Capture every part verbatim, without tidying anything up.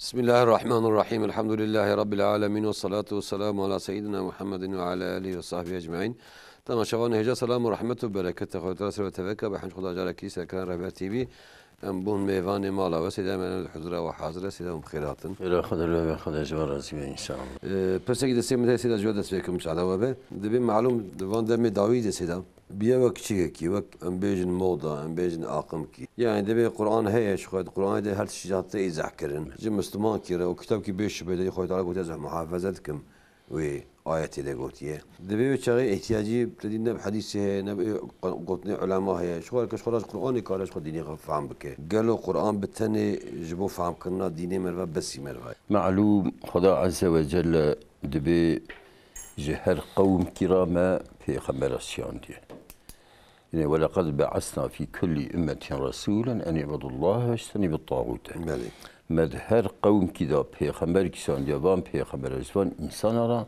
Bismillahirrahmanirrahim. Elhamdülillahi Rabbil alemin. Ve salatu ve selamu ala seyyidina Muhammedin ve ala alihi ve sahbihi ecmain. Temaşevanê hêja, selam û rehmet û bereketê Xwedê Teala ser we teveke be. Hemd Xweda carekî serkiran Rehber T V. Em bûn mêvanê mala we, seyda me huzura we hazir e, seyda hûn bi xêr hatin. Xêra Xwedê li we be, Xwedê ji we razî be înşallah. Ee, pirsekî destê min de seyda ji we dest pê kim çala we be. Dibê malûm di van demê dawî de seyda. Biye wek çiyekî, wek em bêjin moda, em bêjin aqimkî. Yani dibê Quran heye, ji xwe Quranê de her tiştî hatine îzah kirin. Ji Müslümankî re û kitabkî bê şubê de Xwedê Teala gotiye ez muhafaza dikim wê ayetê de gotiye. Dibê wê çaxê ihtiyacî te dî ne bi hedîsê heye, ne bi gotinê ulema heye. Ji xwe herkes xwe ji Quranê kare ji xwe dînê xwe fehm bike. Gelo Quran bi tenê ji bo fehmkirina dînê meriva besî meriva ye? Malûm, Xweda Azze ve Celle dibê ji her qewmkî re me pêxembera şiyandiye. Yine, "Ve leqad be'asna fî kullî ummetin resûlen en i'budullahe ve ectenibut tağûte." Belê. Me di her qewmkî de pêxember kişandiye, van pêxembera ji van însana re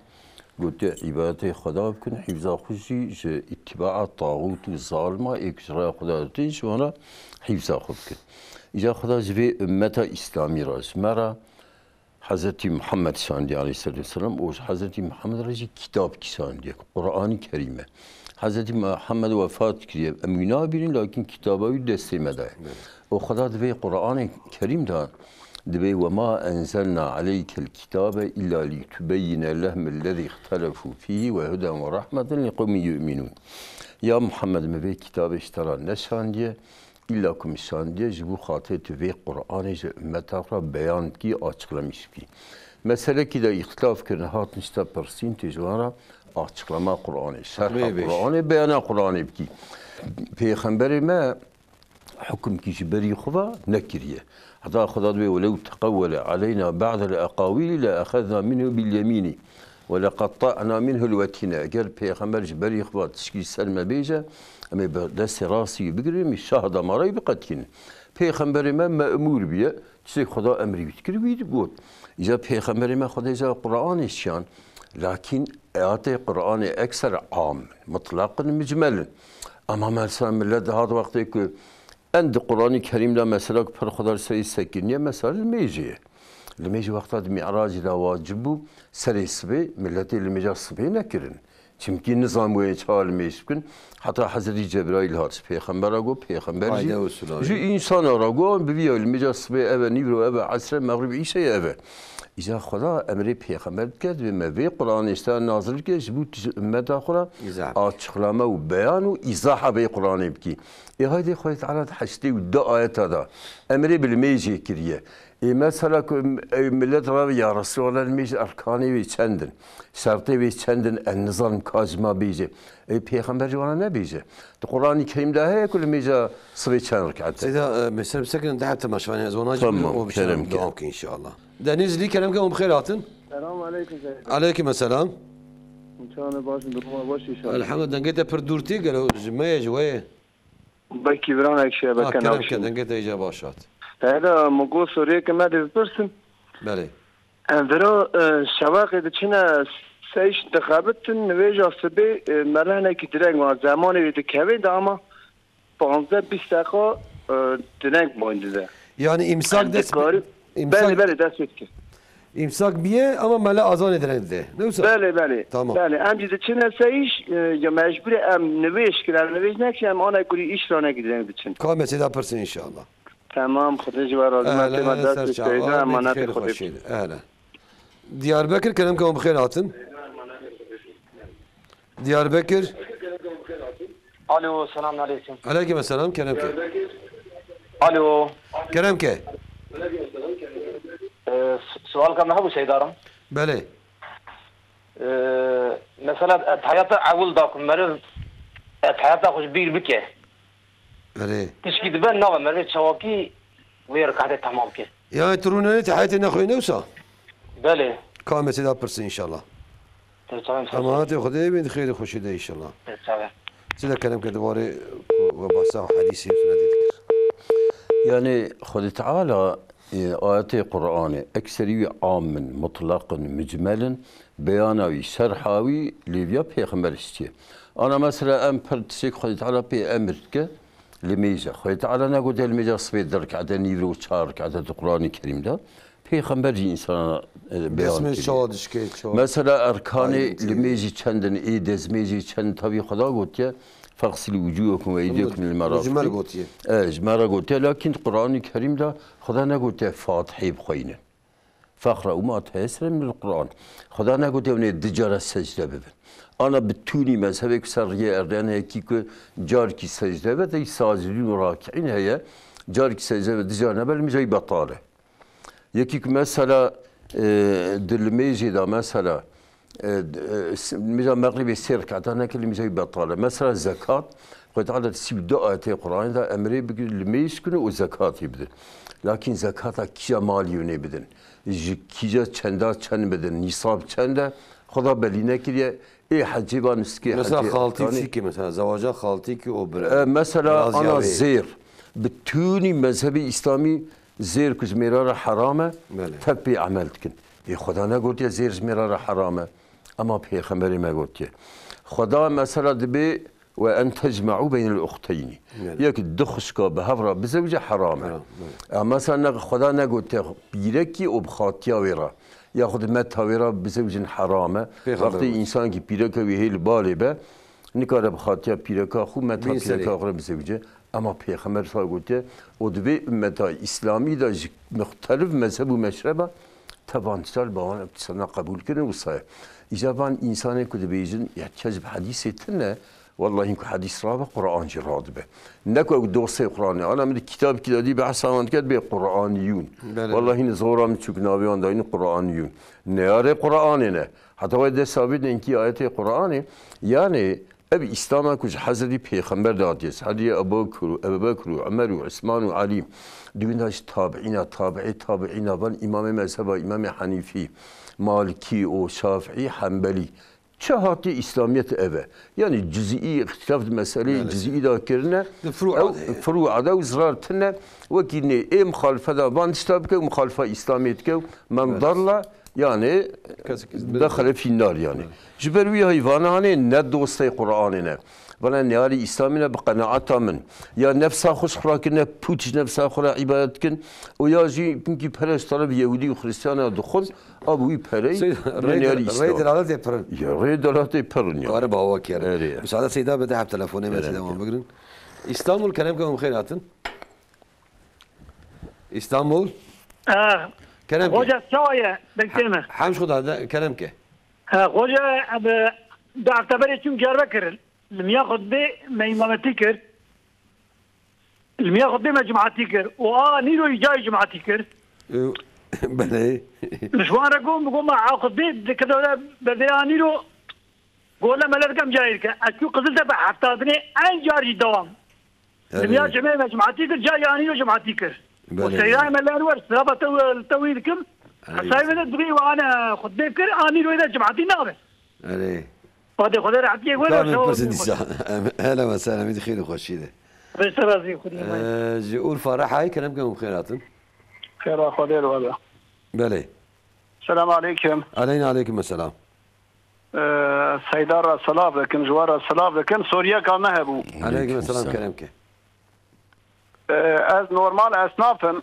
gotiye, "Îbadetê Xweda bikin, hîfza xwe jî ji îtîbaa tağût û zalima ê ku ji raya Xweda ditin, ji wan re hîfza xwe bikin." Îca Xweda ji vê ummeta îslamî re, ji me re Hezretî Muhammed şandiye aleyhisselatu vesselam û ji Hezretî Muhammed re jî kitab kişandiye, Qur'anî Kerîm e. Hezretî Muhammed wefat kiriye, em wî nabînin, lakin kitaba wî destê me de ye. Evet. Û Xweda di vê Qur'anê Kerîm de dibê, "Ve ma enzelna aleykel kitabe illa litubeyyine lehumellezî ihtelefû fîhî ve huden ve rahmeten li qewmin yu'minûn." Ya Muhammed, me vê kitabê ji te re neşandiye, Îlla ku min şandiye ji bo xatirê tu vê Qur'anê ji ummeta xwe beyan bikî, açıklamış bikî. Meselekî de îxtilaf kirin, hatin ji te pirsîn, tu ji wan re açıklama Qur'anê, şerha Qur'anê, beyana Qur'anê bikî. Pêxemberê me hukmkî ji berî xwe ve nekiriye. Heta Xweda dibê, "Welew teqewwele aleyna ba'del eqawîlî le exezna minhu bil yemînî." "Ve leqetta'na minhul wetîne." Eger pêxember ji berî xwe tişkî ser me bêje, em ê bi destê rastî wî bigirin, em ê şah damara wî biqetînin. Pêxemberê me me'mûr bûye, tiştê Xweda emrî wî dikir, wî digot. Îca pêxemberê me Xwedê ji Qur'anê şiyan, lakîn ayetê Qur'anê ekser am in, mitlaq in, micmel in. Ama mesela millet dihat wextê ku en di Qur'anî Kerîm de mesela ku pir Xweda li serî sekiniye, mesela li mêjê ye. Li mêj wexta di Mi'racî de wacib bû, serê sibê, milletê li mêja sibê nekirin. Çimkî nizam wê çawa li mêj bikin. Heta Hezretî Cebraîl hat, ji Pêxembera got, Pêxember jî Qayde û sulavê. Ji însana re got, bi vî ya li mêja sibê ev e, nîvro ev e, esre, mexrib, îşe ev e. Îca Xweda emrê Pêxember dike, dibê me vê Qur'anê ji te nazil bike, ji bo tu ji ummeta xwe re Îzah. açıklama û beyan û îzaha vê Qur'anê bikî. Ê haydê Xwedê Teala di heştê û du ayeta de emrê bi limêjê kiriye. Ê mesela ku, ê millet re, "Ya Resulallah, limêj erkanê wê çend in? Şertê wê çend in? Ez nizanim, ka ji me bêje." Ê Pêxember ji wana nebêje. Di Qur'anî Kerîm de heye ku limêja sibê çend rekat e. Seyda, e, mesela bisekin deh temaşevanê ez wana jî Tamam, o biçim kerem ke. devam ke inşallah. Denizli, kerem ke, hûn bi xêr hatin. Selam aleyküm Seyda. Aleyküm selam. Çawanê baş in, duruma baş inşallah. Elhamdülillah, dengê te pir dûr tê, gelo ji me ye, ji we ye? Belkî viranek şeye, Ha, belkî kerem ke, navşîn. Dengê te îca baş hat. Hela, min got soriyeke me dê bipirsim. Belê. Em vira, e, şeveqê diçine seyş dixebitin, nivêja sibê, e, melehekî direng wan zemanê wê dikeve de ama panzdeh bîst deqa, e, direng boyn dide. Yani imsak Em dest dikarî-, imsak Belê, belê, dest pê dike. İmsak biye ama mele azanê direng dide. Ne wisa? Belê, belê. Tamam. Belê. Em jî diçine se îş, e, ya mecbûr e em nivêj kirin, em nivêj nekin, em ana kurî îş ra nekî direng diçin. Ka mesêda pirsin inşallah. Tamam, Xwedê ji we razî be. Ehlen, Tema dest ser çava. Seyda, Hadi emanetê xêr Xwedê. Xweşê. Ehlen. Diyarbekir, kerem ke, hûn bi xêr hatin. Diyarbekir. Alo, selamun aleyküm. Aleyküm selam, kerem ke. Alo. Kerem ke. Ee, su-, sual ka me hebû Seydarim. Belê. Ee, mesela, et heyata ewil da ku meriv et heyata xwe ji bîr bike. Erê. Tişkî dibe nava merivê çawakî wê rikatê temam ke. Ya tu rûnenê te heyetê nexweyne wisa? Belê. Ka em ê tê de pirsin inşallah. Te çawa em Emanetê Xwedê bin xêrê xweşî de inşallah. Te çawa. Çi de kerem ke di warê ku we bahsa hedîsê tune dî dikir. Yani Xwedê Teala, e, ayetê Qur'anê ekserî wî am in, mutlaq in, micmel in. Beyana wî, şerha wî lêviya pêxember şitiye. Ana mesela em pir tiştek Xwedê Teala pê emir dike, limêje. Xwedê Teala negote limêja sibê di rikete, nîvro û çar rikete di Qur'anê Kerîm de. Pêxember jî însana, e, beyan kiriye. Destmêj çawa dişkê, çawa? Mesela erkanê limêjî çend in, ê destmêjî çend in, tavî Xweda gotiye, "Fexsilû wucûhekum ve eydêkum lil merafiqî." Micmel gotiye. E, ji me re gotiye, lakin Qur'anê Kerîm de Xweda negotiye Fatihê bixweynin. "Feqre'û ma teyessere minel Qur'an." Xweda negotiye hûn ê du cara secde bibin. Ana bi tûnî mezhebê ku ser riyê erdene yekî ku carkî secde be, tey sacidûn û raki'în heye, carkî secde be, du car nebe, limêja wî betal e. Yekî ku mesela, e, di limêjê de mesela, e, d-, e, s-, limêja mexribê sê rekata neke, limêja wî betal e. Mesela zekat, Xwedê Teala di sî û du ayetê Qur'anê de emrê bigir limêj kun û zekatê bidin. Lakin zekata kîja malî hûn ê bidin? Ji kîja çenda çend bidin? Nîsab çend e? Xweda belî nekiriye. Ê hecê van niskê. Mesela hecê xaltî erkanê. Çîkî mesela, zewaca xaltî kî o bire. E, mesela ana zêr. Bi tûnî mezhebê îslamî zêr ku ji mêra re heram e, belê, tev pê emel dikin. Ê Xweda negotiye zêr ji mêra re heram e. Ema Pêxemberê me gotiye. Xweda mesela dibê "Ve en tecme'û beynel uxteynî." Belê. Yek du xwişka bi hev re bizewce heram e. Heram, belê. Ya mesela ne, Xweda negotiye pîrekî û bi xatiya wê re. Yaxud meta wê re bizewcin heram e. Pêxember gotiye. Wextê însankî pîreka wî hê li balê be, nikare bi xatiya pîreka xwe, meta pîreka xwe re bizewce. Ema Pêxember sa gotiye, û di vê ummeta îslamî de ji muxtelif mezheb û meşreba tevan tişta li bawan însana qebûl kirin û saye. Îca van însanên ku dibêjin, ihtiyac bi hedîsê tune, wellahî ku hedîs rabe, Qur'an jî radibe. Ne ku ew dostê Qur'anê. Ana min di kitabekî de dî behsa wan dike, dibê Qur'aniyûn. Belê. Wellahî ne zora min çûk navê wan dayîn Qur'aniyûn. Neyarê Qur'anê ne. Heta wê dest sabit nenkî ayetê Qur'anê. Yani, ev Îslam e ku ji Hezretî Pêxember de hatiye, Hezretî Ebu Bekir û, Ebu Bekir û Umer û Usman û Elî, di wî de ji tabiîna, tabiî tabiîna van îmamê mezheba, îmamê Henîfî, Malikî û Şafîî, Hembelî. Çi hatiye Îslamiyet ev e. Yani cizî îxtîlaf di meseleyê cizî de kirine. Di furûa de. Furûa de û zirar tine. Wekî nê ê muxalifeta van tişta bike û muxalifa Îslamiyê dike û men dalla, yani, dexile fî nar yani. Ji ber wî heyvana hanê ne dostê Qur'anê ne. Vana neyarî Îslamê ne bi qenaeta min. Ya nefsa xwe ji xwe re kirine pût, ji nefsa xwe re îbadet dikin. Û ya jî hinkî pere ji teref Yehûdî û Xrîstiyana dixwin, a bi wî pereyî neyarî Îslam. Rê delaletê pir in. Ya rê delaletê pir in ya. Kare bawa kere. Erê. Müsaade Seyda bide hep telefonê me Seyda wan bigrin. İstanbul, kerem ke, hûn xêr hatin. İstanbul. Eh, kerem ke. Hoca çawa ye? Bekçe me. Hemş xuda de, kerem ke. Eh, hoca, bi, bi efteberê çûm Diyarbekir. Li miya xutbê me îmametî kir. Li miya xutbê me cumatî kir. Û a nîro îcayê cumatî kir. Belê. Li şwan re got, bi got me a xutbê dikete berdê a nîro. Gole me lê dikem cayê dike. Ez çû Qizil Tepe heftadinê en car jî dewam. Erê. Dinya cemê me cumatî kir, ca yanî yo cumatî kir. Belê. O seyranê me ler wer, siraba te, te wî dikim. Erê. Hesayê me de durî we ane xutbê kir, anî royê de cumatî nabe. Erê. Badê Xwedê rehetiyê were. Tamam, sağ ol. Pirsin dîsa. Em, hele ve selam, îdî xêr û xweşî de. Xwedê te razî, Xwedê. Ee, ji Urfa Rehayê kerem ke hûn xêr hatin. Xêra Xwedê li we be. Belê. Selam aleykum. Aleyna aleykum selam. Ee, Seyda re silav dikin, ji we re silav dikin. Soriyeka me hebû. Aleykum selam, kerem ke. Ee, ez normal esnaf im.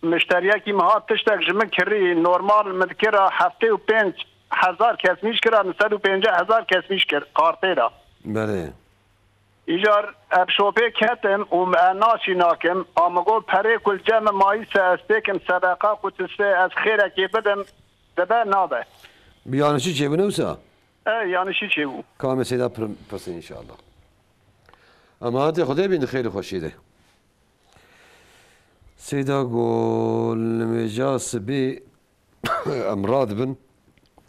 Mişteriyekî min hat tiştek ji min kirî. Normal min dikira heftê û pênc hezar kesmîş kira, min sed û pêncî hezar kesmîş kir kartê de. Belê. Îcar ev şopê ketim û me naşî nakim. A min got, perê ku li cem min mayî se ez têkim sedeqa ku tu se ez xêrekê bidim, dibe nabe. Bi yanlişî çêbûne wisa? E, yanlişî çêbû. Ka me Seyda pir-, pirsin inşallah. Ama hatê Xwedê bîn di xêr û xweşî de. Seyda got, li mêja sibê em radibin.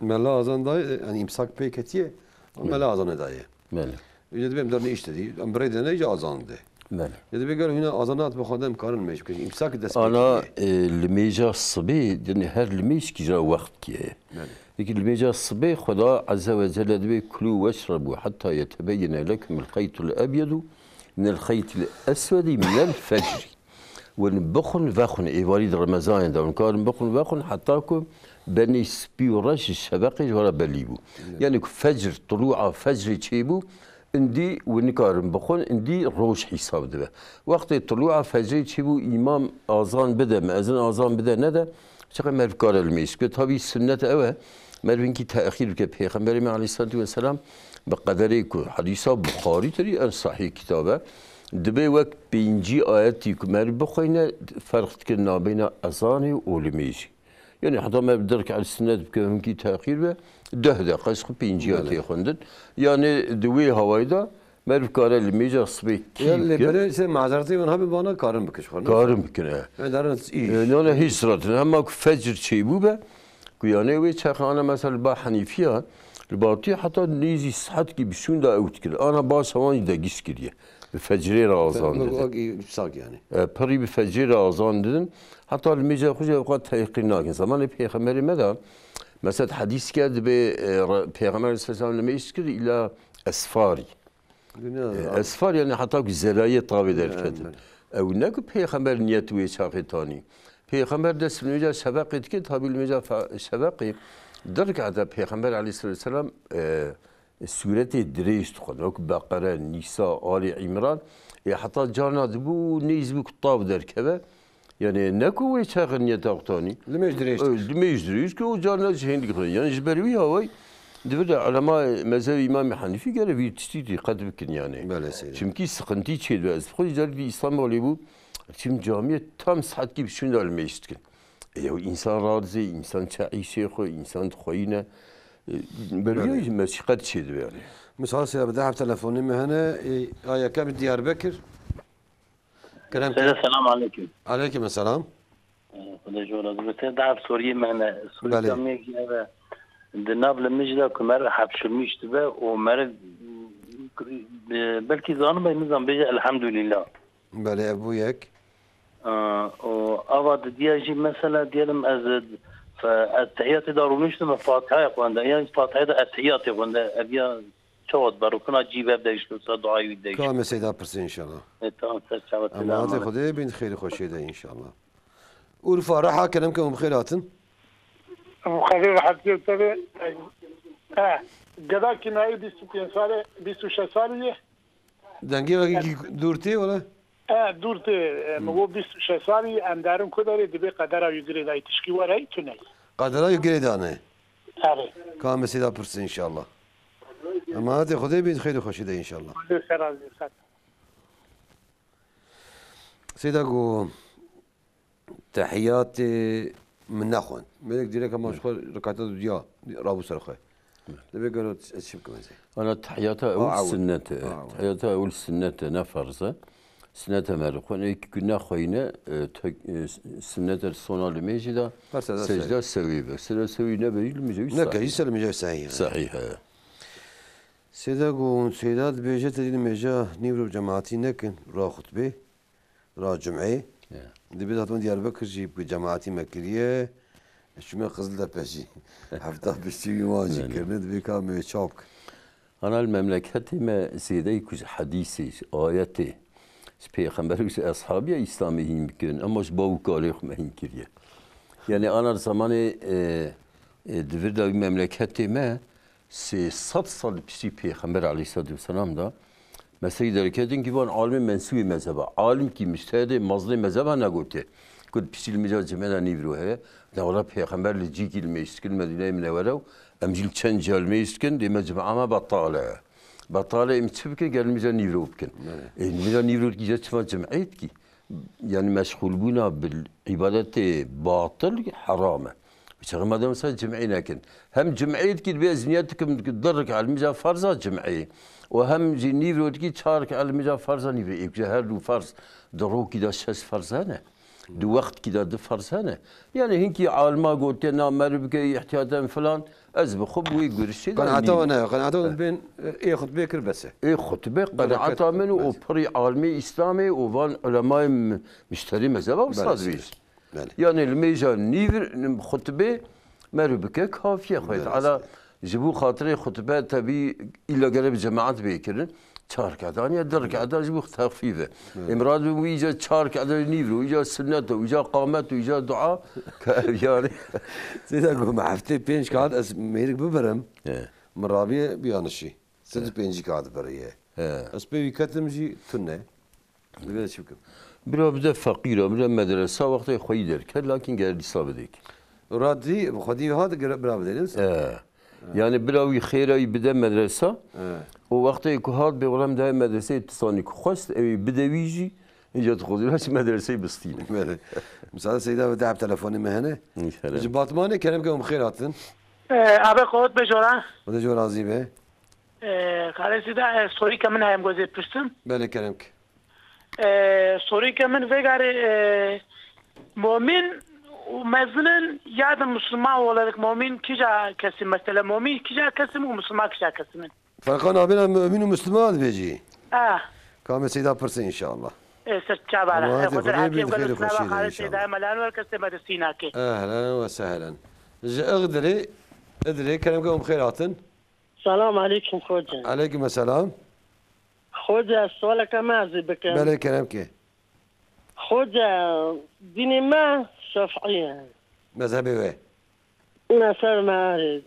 Mela azan daye, yani îmsak pê ketiye, ama mela azan daye. Belê. Îca dibê em dernê îşte dî, em bi rê de ne, îca azan de. Belê. Ya dibê gel hûna azan hat bi Xwedê em karin mêj bikin. Îmsak dest pê ketiye. Ana, e, li mêja sibê, yani her li mêj kî jira wext kiye. Belê. Peki li mêja sibê Xweda Azze ve Celle dibê, "Kulû weşrebû hetta yetebeyyene lekumul xeytul ebyedu minel xeytil eswedî minel fecrî." Win bixwin, vexwin, êvarî di Remezanê de, hûn karin bixwin, vexwin, heta ku benê spî û reş ji şeveqê ji we re belî bû. Evet. Yani ku fecr, tulû'a fecrê çêbû, Îndî û nikarin bixwin, îndî roj hîsab dibe. Wextê tulûa fecrê çêbû, îmam azan bide, meezin azan bide nede, çiqe meriv kare li mêj bike. Tabî sunnet ew e, meriv hinkî texîr bike. Pêxemberê me aleyhissalatu vesselam bi qederê ku hedîsa Buxarî tirî en sahîh kitab e, dibê wek pêncî ayetî ku meriv bixwîne, ferq dike nabeyna ezanê û li mêjî. Yani heta me bi dirk el sunnet bike, hinkî texîr be, deh deqe ji xwe pêncî ya Belê. Tê xwendin. Yani di wê hawayê de meriv kare li mêja sibê kî Ya lê bike. Belê se mazeretê wan habe bana karin bike ji xwe, ne? Karin bikin, e. Yani darin îş. E, nane hiç suratin. Hema ku fecr çêbû be, ku yani wê çaxê ana mesela ba Hanifiya, li Batî heta nêzî saetkî bi şûn de ew dikir. Ana baş hewan jî de gîş kiriye. Bi fecrê re azan dide. Wek, wek, wek, sag yani. E, pirî bi fecrê re azan didin. Heta li mêja xwe jî ewqat teyqîn nakin. Zamanê Pêxemberê me de, mesela, hedîs ke dibê, e, re-, Pêxember aleyhisselam li mêj kir îla esfarî. Dunya E, da- esfar yani heta ku zerayê tavê derketin. Evet. Ew ne ku Pêxember niyet wê çaxê tanî. Pêxember dest li mêja şeveqê dike, tabî li mêja fe-, şeveqê di rekata Pêxember aleyhisselam, e, sûretê dirêj dixwend. Wek Beqere, Nîsa, Alî Îmran. Ê heta carna dibû, nêz bû ku tav derkeve. Yani ne ku wê çaxê niyeta xwe tanî. Li mêj dirêj. E, li mêj dirêj ku o carna ji hêndî dixwend. Yani ji ber wî hawayî di vir de ulema mezhebê Îmamê Henîfî gere vî tiştî dîqet bikin yani. Belê seyda. Çimkî sıkıntı çêdibe. Ez xwe jî carek dî Îstanbulê bû. Çim camiyê tam saetkî bi şûnda li mêj dikin. E, ew însan radizê, însan çe îşê xwe, însan dixweyîne. E, ber Belê. Wî meşîqet çêdibe yani. Misal seyda bi deh telefonê me hene, e, a yekem Diyarbekir. Kerem Seyda, selam aleyküm. Aleyküm selam. Xwedê ji we razî be. Seyda, ev Sûriyê me hene. Sûrî Belê. Camiyek jî hebe. Di nav li mij de ku mer hepşirmiş dibe û mer, belkî zanim be, nizam bêje elhamdulillah. Belê, ev bû yek. Aa, û ava didiya jî mesela diyelim ez, ez tehiyatê de rûniştim, ez Fatihaya xwende. Yan Fatihaya de ez tehiyatê xwende. Ev ya çawa dibe? Rukuna cî ve de işte, sa duayı de işte. Ka me seyda pirsê inşallah. E, tamam, ser çava. Emanetê Xwedê bin, xêr xweşê de inşallah. Urfa, Reha, kerem ke hûn bi xêr hatin. Xwedê rehetiyê te be. Eh, geda kîmyayî bîst û pênc salî, bîst û şeş salî ye. Dengê wekî dûr tê wele? Eh, dûr tê. Eh, min got bîst û şeş salî, em derin ku derê dibê qedera wî girê dayî tişkî were, tu ney. Qedera wî girê dane. Erê. Ka me seyda pirsê inşallah. Emanetê Xwedê bin, xêr û xweşî de inşallah. Xwedê ser razî, ser. Seyda go, Tehiyatê min nexwend. Mêrek dîrek hema ji xwe rekata dudiya rabû ser xwe. Divê gelo ez çi bikim ez ê? Ana tehiyata Aa, ewil ewil. Sünnet e. Aa, ewil. Tehiyata ewil sünnet e, ne ferz e. Sünnet e, me li xwe ê ku nexweyne, e, tek, e, sünnet e, sona li mêjî de Berse de secda sewî be. Secda sewî nebe jî li mêja wî Ne sehîh. Keyî ser li mêja sehîh, he. Sehîh e. Seyda got, Seyda dibêje te dî li mêja nîvro cemaatî nekin, ra xutbê. Ra cumeyê. Ya. Dibê hatiman Diyarbekir jî bi cemaetî me kiriye. Çûme Qiziltepe jî. Hefta piştî wî wan jî Belê. Kirine, dibê ka me çap kir. Ana li memleketê me zêdeyî ku ji hedîsê, ji ayetê, ji pêxember û ji eshabî ya Îslamê hîn bikin, ema ji bav û kalê xwe me hîn kiriye. Yani ana li zemanê, e, e, di vir de wî memleketê me, Sê sed sal piştî Pêxember aleyhissalatu vesselam de, meseleyî derketin kî van alimê mensûbê mezheba, alimkî mujtehidê mezinê mezheba negotiye. Ku di piştî li mêja cimê de nîvro heye, de wela Pêxember li cîkî li mêj dikin, Medîneyê Minewere û em jî li çend ciya li mêj dikin, dê me cima me betal e. Betal e, em çi bikin, gel li mêja nîvro bikin. Evet. Ê, li mêja nîvro dikî, îca çima cimê dikî? Yani meşxulbûna bi îbadetê batil heram e. Çaxê madem mesela cimê nekin. Hem cimê dikî, dibê ez niyet dikim di rika li mêja ferza cimê. Û hem jî nîvro dikî çar rika li mêja ferza nîvro. Ê, kuje her du ferz di rokî de şeş ferz hene. Di wextkî de du ferz hene. Yani hinkî alima gotiye, na meriv bike îhtiyatan filan. Ez bi xwe bi wê gurişê de Qenaeta nînim. We ne, qenaeta we He. Bên, ê xutbê kir bes e. Ê xutbe Bereket qenaeta min û bes. O pirî alimê Îslamê û van ulemayê m-, muşterî mezheba wisa Belê, dibêjin. Belê. Yani li mêja nîvir xutbê meriv bike kafiye. Xwedê Belê, Teala seyda. Ji bo xatirê xutbe tebî îla gere bi cemaat bê kirin. Çar rikatan ya du rikatan ji bo texfîf e. Belê. Ê mirad bi wî îca çar rikatan nîvir û îca sunnet û îca qamet û îca dua ke ev yani. Seyda got, me heftê pênc kat ez mêrik bibirim. He. Min rabiye biyanişî. Sed û pêncî kat biriye. He. Ez pê wî ketim jî tune. Divê çi bikim? Bira bide feqîra, bide medresa, wextê xweyî derket, lakin ger dîsa bidêk. Radî, xwedî hat gere-, bira bide, ne? He. Yani bira wî xêra wî bide medresa. He. Û wextê ku hat bê, wela em dayê medreseyê, tu zanî ku xwest, ew ê bide wî jî, înca tu xwedî ra çi medreseyê bistîne. Belê. Misal Seyda ve dehb telefonê me hene. Înşallah. Ji Batmanê kerem ke hûn bi xêr hatin. Ee, abi Qawut be jora. O da jor razî be. Ee, Xalê Seyda, e, sorî ke min heye, em gozê pirsim. Belê kerem ke. Ee, sorî ke min vêgarê, e, momin û mezinin ya da Müslüman olarak momin kîja kesî mesela? Momin kîja kesî û Müslüman kîja kesî min? Ferqa nabêna mu'min û Müslüman dibêjî. Ah. Ka me Seyda pirse inşallah. Ê, ser çavara. Ama E, hadi Xwedê Xwedê Xwedê bi xêr û xweşî de Xalê inşallah. Seyda, melan wer kesê me de sînakê. Ehlen ve sehlen. Ji Iğdirê, Iğdirê kerem ke hûn bi xêr hatin. Selam aleykum xoce. Aleykum selam. Xoce, ez sualeke me ez ê bikim. Belê kerem ke. Xoce, dînê me Şafî ye. Mezhebê we. Mezheb me erê.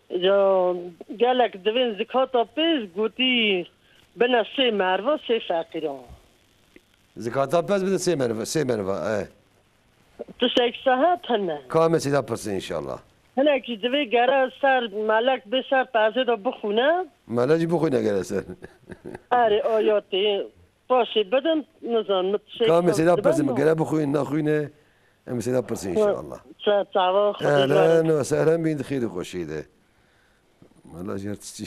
Ya gelek divên zikata pêz gotî bine sê merva, sê feqîra. Zikata pez bide sê merva, sê merva, e. Tiştek sehet hene. Ka me Seyda pirse inşallah. Hinek jî divê gere ser melek bê ser pezê de bixwîne. Melek jî bixwîne gere ser. Erê, ayatê. Paşê bidin, nizanim, min tiştek Ka me Seyda dibe pirse, min ne? Gere bixwîne, naxwîne. Em Seyda pirse inşallah. Ça-, çava xwe Ehlen ve sehlen bîn di xêr û xweşî de. Wela jî her tiştî.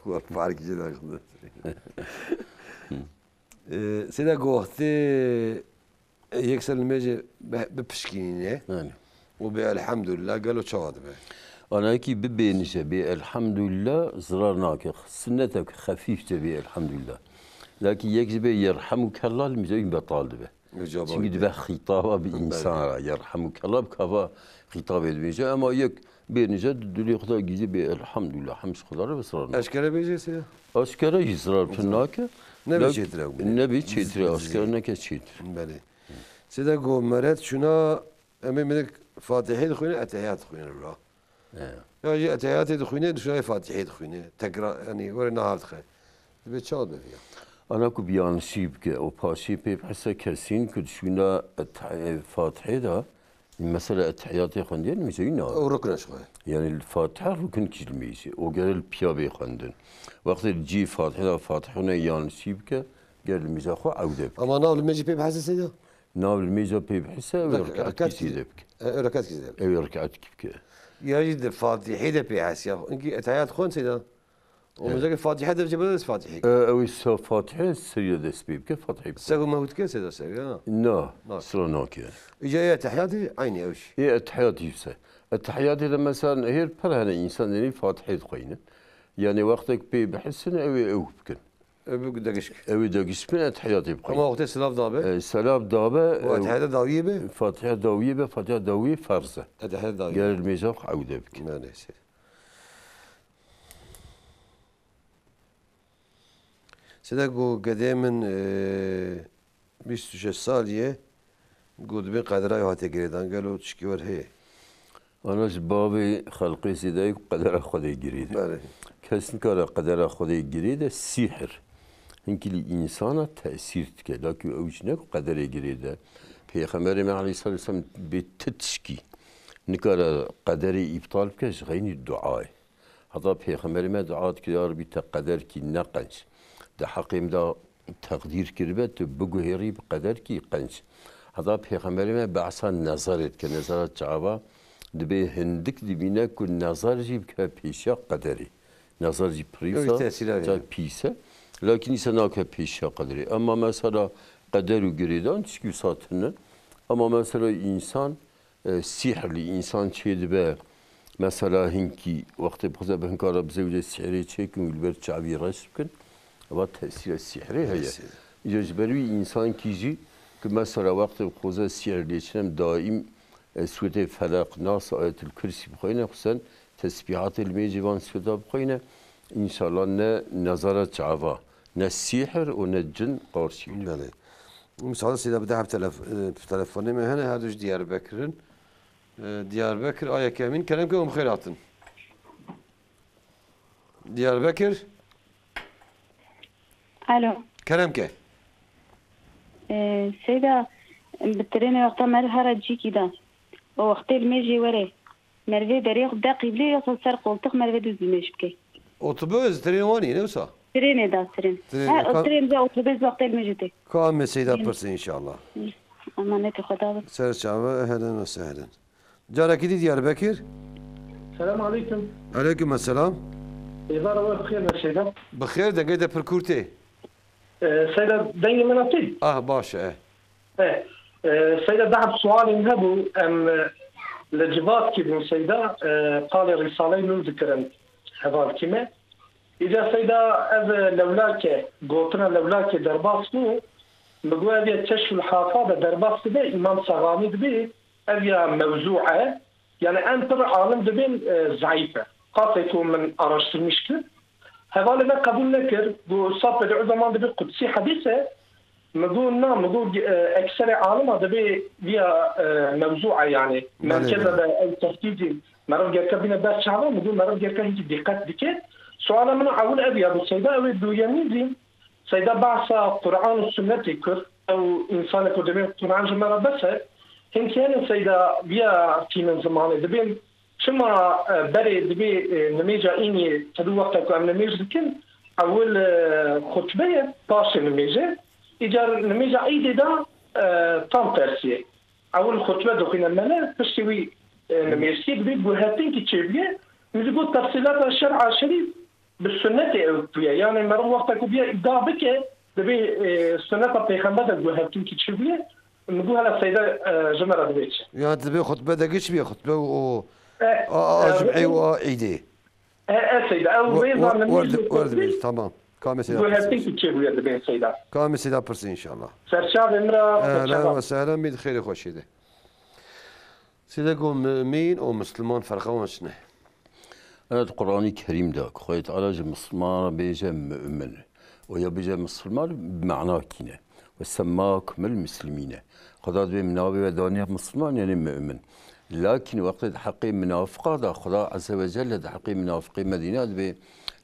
Wek parkî jê daxin. Ee, Seyda, ku wextê yek ser nimêjê bi, bipişkînîne Aynen. û bê elhamdülillah, gelo çawa dibe? Anayekî bibênije bê elhamdülillah zirar nake. Sinnetek xefîfçe bê elhamdülillah. Lakin yek jî bê yerhamukallah li mîze wî betal dibe. Ecaba Çünkü wî dibe de. Xîtaba bi Belê. Însan re. Yerhamukallah bi kava xîtabê dibêje. Ema yek bênije dilê xwe de gîzî bê elhamdülillah, hemd ji xwe de re ve zirar nake. Eşkere bêje sê? Aşkere jî zirar pir nake. Nebê Lak-, çêtir ew bê. Nebê çêtir, Zî-, aşkere zî. Neke çêtir. Belê. Sêde go meret şuna, em ê minik Fatihê dixwîne, Etehiyat dixwîne ra. He. Ya jî Etehiyatê dixwîne, dişuna Fatihê dixwîne. Tekrar, yani, were nahav dixe. Dibe çawa be viya? Ana ku bi yanlişî bike û paşê pê bihise kesîn ku dişuna Ete-, Fatihê de, mesela Etehiyatê xwendiye, nimêje wî nabe. Ew rukne ji xwe. Yani li Fatiha rukun kî li mêjê. O gere li piya bê xwendin. Wextê li cî Fatihê de Fatihune yanlişî bike, ger li mêja xwe ewde bike. Ama nav li mêjê pê bihise seyda? Nav li mêja pê bihise, ew Rek-, rekat rekat kî kî-, zêde bike. e, rekat kî zêde. Ew rekat kî bike. Ya jî di Fatihê de pê hesiya. Inkî Etehiyat xwend seyda. O Evet. Mesela ki Fatiha de cebe Fatihê. E, ew sa Fatiha seriye dest pê bike, Fatihê bike. Sego mehut ke seyda sego, ya? Na, Na. Sira nake. Îca ya Etehiyatê aynı ew jî. Ê Etehiyatê se. Etehiyatê de mesela her pir hene insan deni Fatihê dixweyne. Yani wextek pê bihisin ew ê ew bikin. Ew bi degişk. Ew ê degişk bin, Etehiyatê bixwîne. Ama wextê silav dabe? E, silav dabe, O e, Etehiyatê dawiyê be? Fatiha dawiyê be, Fatiha dawiyê ferz e. Etehiyat dawiyê. Ger li mêja xwe ewde bike. Ne, neyse. Sêde ku gedê min, e, bîst û şeş salî ye, ku dibê qedera wê hate girêdan, gelo tişkî wer heye? Ana ji bavê xelqê zêdayî ku qedera Xwedê girêde. Belê. Kes nikare qedera Xwedê girêde, sîhir. Hinkî li însana tesîr dike. Lakî ew jî ne ku qederê girêde. Pêxemberê me aleyhisselatu vesselam bê ti tişkî nikare qederê îptal bike ji xeynî duayê. Heta Pêxemberê me dua dikir, ya Rebî te qeder kî ne qenc. Di heqê min de teqdîr kiribe, tu biguhêrî bi qeder kî qenc. Heta Pêxemberê me behsa nezerê dike, nezera çava. Dibê hindik dibîne ku nezer jî bike pêşiya qederê. Nezer jî pirîsa, Ew tesîra ca heye. Pîs e. Lakîn îsa nake pêşiya qederê. Ema mesela qeder û girêdan tişkî wisa tune. Ema mesela însan e, sîhr li însan çêdibe. Mesela hinkî wextê bixwaze bi hinkara bizewce sîhrê çêkin û li ber çavî reş bikin. Eva tesîra sîhrê heye. Tesîr. Îca ji ber wî însankî jî ki mesela wextê bixwaze sîhr lê çinem daîm, e, sûretê Felaq, Nas, Ayetul Kursî bixweyne, xusûsen tesbîhatê li mêjê van sûreta bixweyne. Înşallah ne nezara çava, ne sîhr û ne cin qarşî. Belê. Misal sîda bi dehb telef-, e, telefonê me hene, her du ji Diyarbekir in. E, Diyarbekir, a yekemîn, kerem ke hûn bi xêr hatin. Diyarbekir. Alo. Kerem ke. Ee, Seyda, bi trênê wexta meriv here cîkî de. O wextê li mêjê were. Merivê berê xwe de qîblê ya ser qoltix merivê dûz li mêj bike. Otobus, trênê wanî, ne wisa? Trênê da, trên. Trênê, Ha, o ka- trên de otobus wextê li mêjê tê. Ka em ê Seyda Trên. Pirsê inşallah. Emanetê Xweda be. Ser çava, ehlen ve sehlen. Carekî dî Diyarbekir. Selam aleyküm. Aleyküm selam. Êvara we bi xêr be Seyda. Bi xêr, dengê te pir kûr tê. Ee, Seyda, dengê min tê? Ah, baş e. E, e, Seyda, dehf sualên hebû, em, e, li civatkî bûn Seyda, e, qalê Rîsaleyê Nûr dikirin hevalkî me. Îca Seyda, ev, e, lewlake, gotina lewlake derbas bû, min got ev yê çeşul hafa de derbas dibe, Îmam Sexanî dibê, ev ya mewzû e. Yani en pir alim dibên, e, zeîf e. Qasê ku min araştirmîş kir, hevalê me qebûl nekir. Got, Safê di o zaman dibê qudsî hedîs e. Min got, na, min got, e, ekserê alima dibê viya, e, mewzû e yani. Belê, Merkeze belê. de ew tehdîdî meriv gerke bîne ber çava, min got, meriv gerke hînkî dîqet bike. Suala min ewil ev ya, bi Seyda, ew ê duyemîn zî, Seyda, behsa Quran û sunnetê kir. Ew însanê ku dibê Quran ji me re bes e. Hinkî hene Seyda, viya tînin zimanê dibên çima, e, berê dibê, e, nimêja îniyê tedû wexta ku em nimêj dikin, ewil, e, xutbe ye, paşê nimêj e. Îcar nimêja îdê de, e, tam tersî ye. Ewil xutbe dixwîne mele, piştî wî, e, nimêjkê dibê guhertinkî çêbûye. Min jî got tefsîlata şer'a şerîf bi sunnetê ew bûye. Yani meriv wexta ku biya îdia bike, dibê, e, sunneta pêxember de guhertinkî çêbûye. Min got hela Seyda, e, ji me re dibê çi? Ya dibê xutbe de giş bûye, xutbe û, û Eh, a, a, e, cum'ê û a îdê. E, e, Seyda, ew Wer-, rêza wer-, min wer-, jî wer-, dibêj, tamam. Kamê Seyda guhertinkî çêbûye dibê Seyda. Kamê Seyda pirsî inşallah. Serçavê min re, Ehlen serçava. ve sehlen bî, di xêrê xweşiyê de. Seyda got, mumîn û misliman ferqa wan çi ne? Ena di Quranî Kerîm de, ku Xwedê Teala ji misliman re bêje mu'min. Û ya bêje misliman, bi mana kîne. Ve semmakumul muslimîne. Xweda dibê min navê we daniye misliman, yani mu'min. Lakin wextê di heqê minafiqa de, Xweda Azze ve Celle di heqê minafiqê Medîne dibê,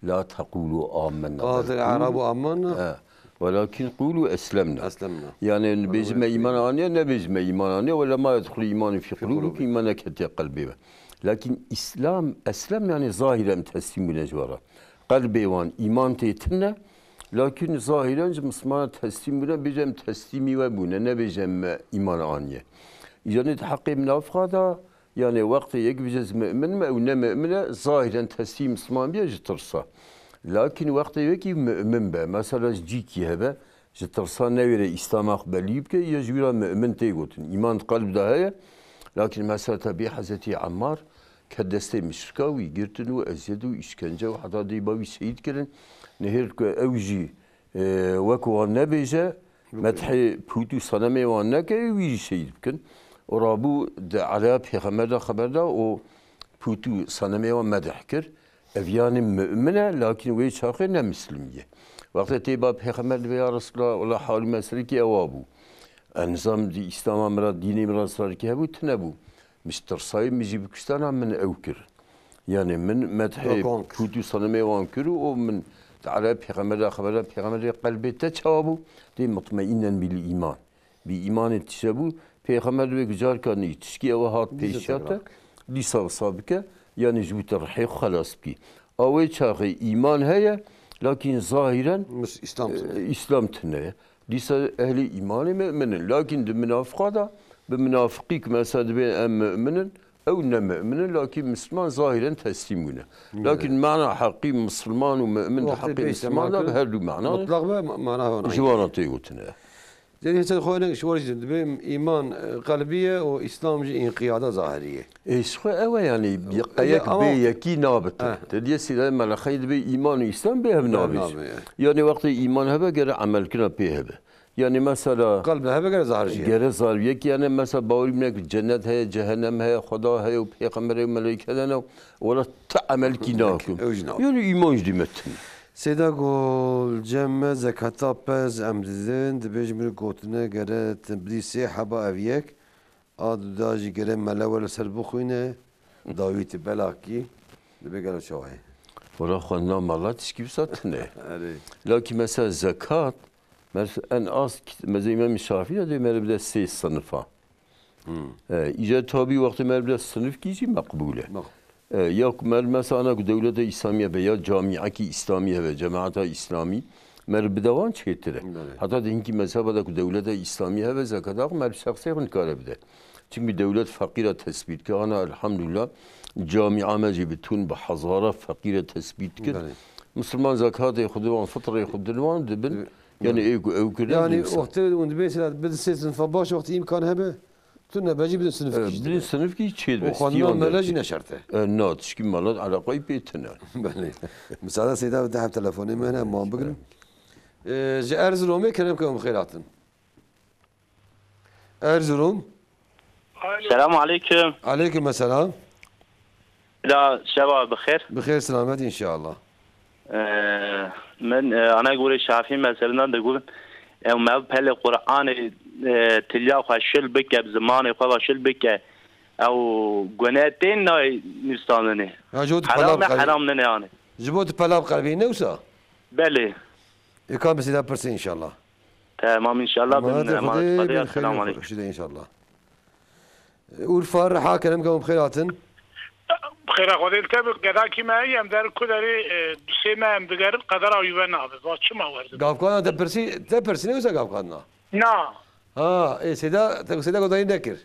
"La tequlu ammenna." Qalet el-a'rabu ammenna. He. Welakin qulu eslemna. Eslemna. Yani bêjime îman aniye, nebêjime îman aniye. Wela ma yedxulu îmanu fî qulubikum, îman neketiye qelbê we. Lakin Îslam, eslem yani zahiren teslîm bûne ji we re. Qelbê wan îman tê tune, lakin zahiren ji Mislimana teslîm bûne, bêje em teslîmî we bûne, nebêje em îman aniye. Îca nê di heqê minafiqa de, yani wextê yek bêje ez mu'min me, ew ne mu'min e, zahiren teslîm Misliman biye ji tirsa. Lakin wextê yekî mu'min be, mesela ji cîkî hebe, ji tirsa newêre Îslama xwe belî bike, ya ji wî re mu'min tê gotin. Îman di qelb de heye, lakin mesela te bê Hezretî Emmar, ke destê mişrika wî girtin û eziyet û îşkence û heta dê ba wî şehîd kirin. Nihêr ku ew jî, e, wek wan nebêje, medhê pût û senemê wan neke, wî jî şehîd bikin. Û rabû di eleya Pêxember de xeber da û pût û senemê wan medh kir. Ev yanî mu'min e, lakin wê çaxê ne mislimî ye. Wextê tê ba Pêxember dibê, ya Resulallah, wela halî me serikî ewa bû. E, nizam di Îslama min re, dînê min re serikî hebû, tune bû. Min ji tirsayî min jî bi kuştana min ew kir. Yani min medhê Dokan kir. Pût û senemê wan kir û min di eleya Pêxember de xeber da, Pêxember dê qelbê te çawa bû? Dê mutmeînen bil îman. Bi îmanê tije bû, Pêxember dibê ku carka nî tişkî ew hat Dîsa pêşiya te, tekrar. Dîsa wisa bike, yanî ji bo te rihê xwe xelas bikî. A wê çaxê îman heye, lakin zahiren, Mis-, Îslam tune. e, Îslam tune ye. Dîsa ehlê îmanê mu'min in. Lakin di minafiqa de, bi minafiqî ku mesela dibê em mu'min in, ew ne mu'min in, lakin Misliman zahiren teslîm bûne. Lakin mana heqî Misliman û mu'min di Wextê heqê bê Misliman de bi Îslam her du mana mutlaq be, ma-, mana hona ji wana tê gotine. Derî hêsan xwe ne, ji wan jî dibê îman, e, qelbî ye û Îslam jî înqiyada zahirî ye. Ê, ji xwe ew e, yanî, Ya, qeyek ama bê yekî nabitin. He. Te diyê sîrayê melexeyê dibê îman û Îslam bê hev Bê nabêjin. nabe, ya. Yanî, wextê îman hebe, gere emelkirina pê hebe. Yanî, mesela, Qelb hebe, gere zahir jî ye. gere zahir. Yekî, yanî, mesela, bawerî bine ku cennet heye, cehennem heye, Xweda heye û pêxember heye û meleyke hene û wela ti emelkî nakin. Ew jî nakin. Yanî, îman jî dî me tune. Seyda Gul, cem me zekata pez em didin, dibêjin min gotine gere te bidî sê heba ev yek, a duda jî gere mele we li ser bixwîne, dawî ti belakî, dibê gelo çawa ye? Wala xwendina mala tişkî wisa tune. Erê. Lakî mesela zekat, mes-, en az kit-, mesela Îmam Şafî de dê mere bide sê sinifa. Hmm. E, îca tabî wextê mere bide sinif kî jî meqbûl e. Meqbûl. E, ya ku mer mesela ana ku dewleta Îslamî hebe ya camîekî Îslamî hebe, cemaeta Îslamî, mer bi dewan çêtir e. Belê. Heta di hinkî mezheba de ku dewleta Îslamî hebe, zekata xwe mer bi şexsê xwe nikare bide. Çimkî dewlet feqîra tesbît dike. Ana elhamdulillah camîa me jî bi tûn bi hezara feqîre tesbît dikir. Belê. Misilman zekatê xwe diwan, fitrê xwe diwan dibin. Dibin. Yani ê ku ew kirine. Yani wextê hûn dibê sila bidin sê sinfa baş wextê îmkan hebe. Tu nebecî bidin sinif kî. Bidin sinif kî çê dibe. O xwendina mele jî ne şert e. E, na, tişkî mele eleqayî pê tine. Belê. Misada Seyda bi deheb telefonê me hene, em wan bigrin. E, ji Erzurumê kerem ke em xêr hatin. Erzurum. Selamu aleyküm. Aleyküm selam. Da şeva bi xêr. Bi xêr selamet inşallah. Ee, min, e, ana gorê Şafî mezhebinden digotin, ew me pelê Qur'anê, e, tilya xwe şil bike, bi zimanê xwe ve şil bike, ew gune tên nayê nivîsandinê. Ya ji bo tu Heram pelav e, qevî-, heram nine yani. Ji bo tu pelav qevî ne wisa? Belê. Ê ka bi sîda pirsê inşallah. Tamam inşallah. Emanet Xwedê, bin, emanet Xwedê, bin xêr selamu aleyküm. Xweşî de inşallah. Urfa, Riha, kerem ke hûn bi xêr hatin. Bi xêra Xwedê li te bi, gedakî me heye, em der ku derê, e, du sê me em digerin, qedera wî ve nabe. Va çima wer dibe? Gavkana te pirsî, te pirsî ne wisa gavkana? Na. Ha, ê, Seyda, te Seyda godarî nekir.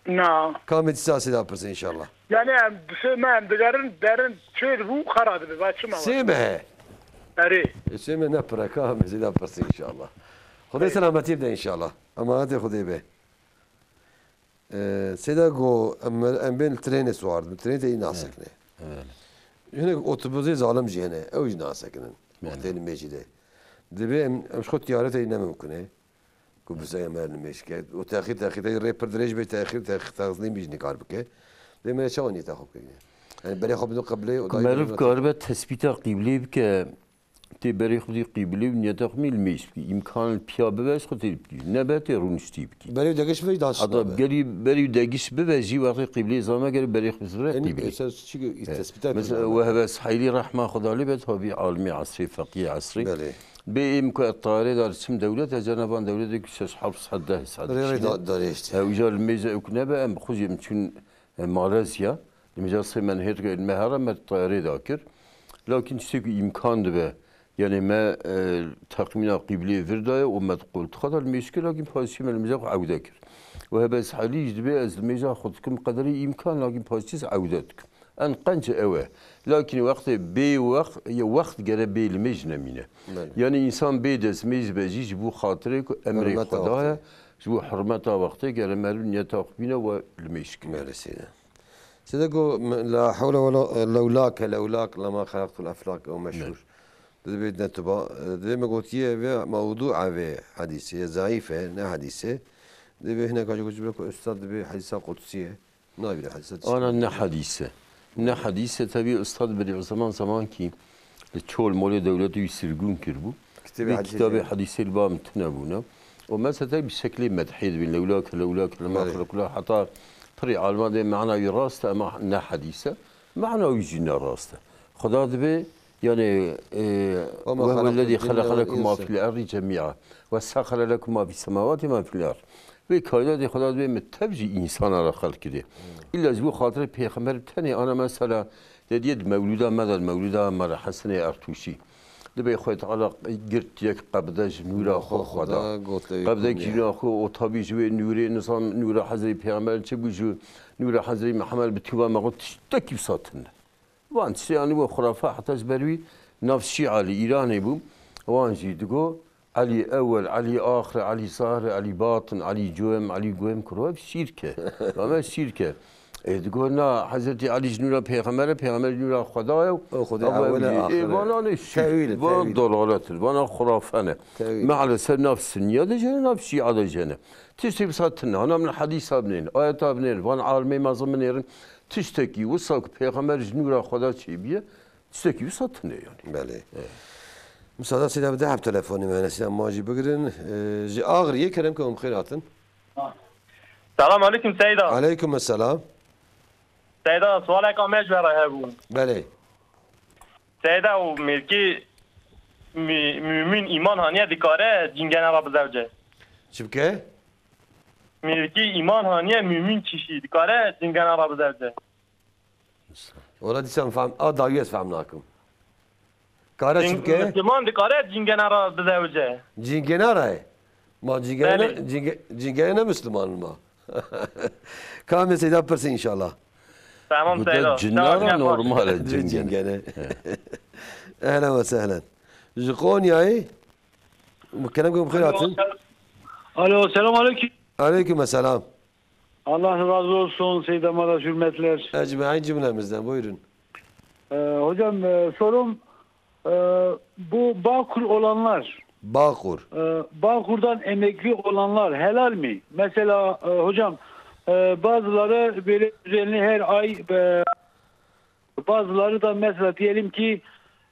Na. Kamê dîsa Seyda pirse inşallah. Yani em du sê me em digerin, derin çêl bû, xera dibe. Va çima wer? Sê me he. Erê. Ê, sê me ne pireka, em Seyda pirse inşallah. Xwedê selametî bide inşallah. Emanetê Xwedê be. Ee, Seyda go, em, em bên li trênê siwar dibin. Trênê te yî nasekine. Evet. Hinek otobusê zalim jî hene. Ew jî nasekinin. Evet. Wextê li mêjî de. Dibê em, em ji xwe tiyare te yî ne mimkun e. Ku bi zey em her nimêj ke. Û texîr, texîr, texîr rê pir dirêj bê, texîr, texîr, texîr nîm jî nikar bike. Dê me çawa niyeta xwe bike? Yani berê xwe bidin qiblê û Ku dayî meriv bidin karibe tesbîta qîblê bike, tê berê xwe dî qîblê û niyeta xwe mî li mêj bike. Îmkan li piya bibe, ji xwe tê bikî. Nebe tê rûniştî bikî. Berê degiş ve daha Hata şina be. Gelî berî degiş bibe jî wextê qîblê zame gelî berê xwe zivire Yani qîblê. Esas çi ki Evet. tesbîta Mesela kurdane. Wehbe Sehîlî rehma Xwedalî be tabî alimê esrî, feqî esrî. Belê. Bê êm ku ez tayarê dar çim dewlet, ez cana van dewletê ku şeş heft sed deh sed Rê rê çîne. Da-, darêşt. He, uca li mêze ew nebe, em bi xwe jî em çûn, e, Malezya. Li mêza sê me nihêt ke me here me tayarê da kir. Lakin tiştê ku îmkan dibe, yani me, e, teqmîna qîblê vir daye û me di qoltuxa da li mêj kir, lakin paştî me li mêza xwe ewde kir. Û hebe ez helî jî dibê ez li mêja xwe dikim qederê îmkan, lakin paştî ez ewde dikim. En qenc ew e. Lakin wextê bê wext, ya wext gere bê li mêj nemîne. Belê. Yani însan bê destmêj be jî ji bo xatirê ku emrê Hurmeta Xweda ye, wextê. Ji bo hurmeta wextê gere meriv niyeta xwe bîne we li mêj kine. Belê Seyda. Seyda go, me-, la hewle wela, lewlake, lewlak, lema xelaqtul eflak, ew meşhûr. Ne. Dibê ne tuba, dibê me gotiye vê mewdû a vê hedîsê, zayîf e, ne hedîsê. Dibê hinek acı gotiye ku ustad dibê hedîsa qudsî ye. Nabîne hedîsa Ana ne hedîse. Ne hedîse, tabii Ustad Bediüzzaman Zamankî li Çol molê dewletê wî sirgûn kiribû. Kitêbê Vê hedîsê kitabê çêbû. Hedîsê li ba min tune bûne. O mesela tabii şeklê medhê dibin. Lewlake, lewlake, lema Belê. Xelakula, heta pirî alma dê mana wî rast e, ama ne hedîse. Mana wî jî ne rast e. Xuda dibê, yani, e, وما وهو خلقت الذي الجن خلق لكم ما والإنس. في الأرض جميعا وسخر لكم ما في السماوات وما في الأرض. Vê kaynadê Xweda dibê min tev jî însana re xelq kiriye. Hmm. Îlla ji bo xatirê pêxember tenê ana mesela dediye di mewlûda me de, mewlûda me re Hesenê Ertûşî. Dibê Xwedê Teala girt yek qebde ji nûra xwe Xweda. Xweda gote wî Qebde kiriye. Cîna xwe o tabî ji wê nûrê nizam nûra Hezrê Pêxember çi bû ji nûra Hezrê Mihemed bi tûba me xwe tiştekî wisa tune. Van tiştê anî bo xurafa heta ji ber wî nav Şîa li Îranê bû. Wan jî digo Elî ewel, Elî axir, Elî zahir, Elî batin, Elî coyem, Elî goyem kuro ev şîrk e. Rame şîrk e. Ê digo na Hezretî Elî ji nûra pêxember e, pêxember ji nûra Xweda ye û O Xwedê ev ewel e, wele axir e. Ê vana ne şîrk, Tewîl e, vana tewîl. Dalalet e, vana xurafe ne. Tewîl. Mealesef nav Sunniya de jene, nav Şîa de jene. Tiştê wisa tune, hana min hedîsa binêrin, ayeta binêrin, van alimê mezin binêrin. Tiştekî wisa ku pêxember ji nûra Xweda çêbûye, tiştekî wisa tune yani. Belê. Evet. Misada Seyda bi deheb telefonê me hene, Seyda ma jî bigirin. Ee, ji Axiriyê kerem ke hûn bi xêr hatin. Selam aleyküm Seyda. Aleyküm selam. Seyda, sualeka me ji we re hebû. Belê. Seyda û mêrkê mü-, mümîn îman haniye dikare cingene re bizewce. Çi bike? Mêrkê îman haniye mümîn kişî dikare cingene re bizewce. Wala dîsan fehm, a dawî ez fehm nakim. Kare çi Cing-, bike? Misliman dikare cingene re bizewce. Cingena re? Ma cingene, Belê. Cinge-, cingene ne Misliman ma? Kamê Seyda pirse inşallah. Tamam Seyda. Cingene normal e, cingene. Cingene. Ehlen ve sehlen. Ji Konyayê. Kerem ke bi xêr hatin. Alo, sel-, alo, selam aleyküm. Aleyküm selam. Allah razı olsun, Seyda Maraş, hürmetler. Ecmaîn cümlemizden, buyurun. Ee, hocam, e, sorum, e, bu Bağkur olanlar, Bağkur. E, Bağkur'dan emekli olanlar helal mi? Mesela, e, hocam, e, bazıları böyle düzenli her ay, e, bazıları da mesela diyelim ki,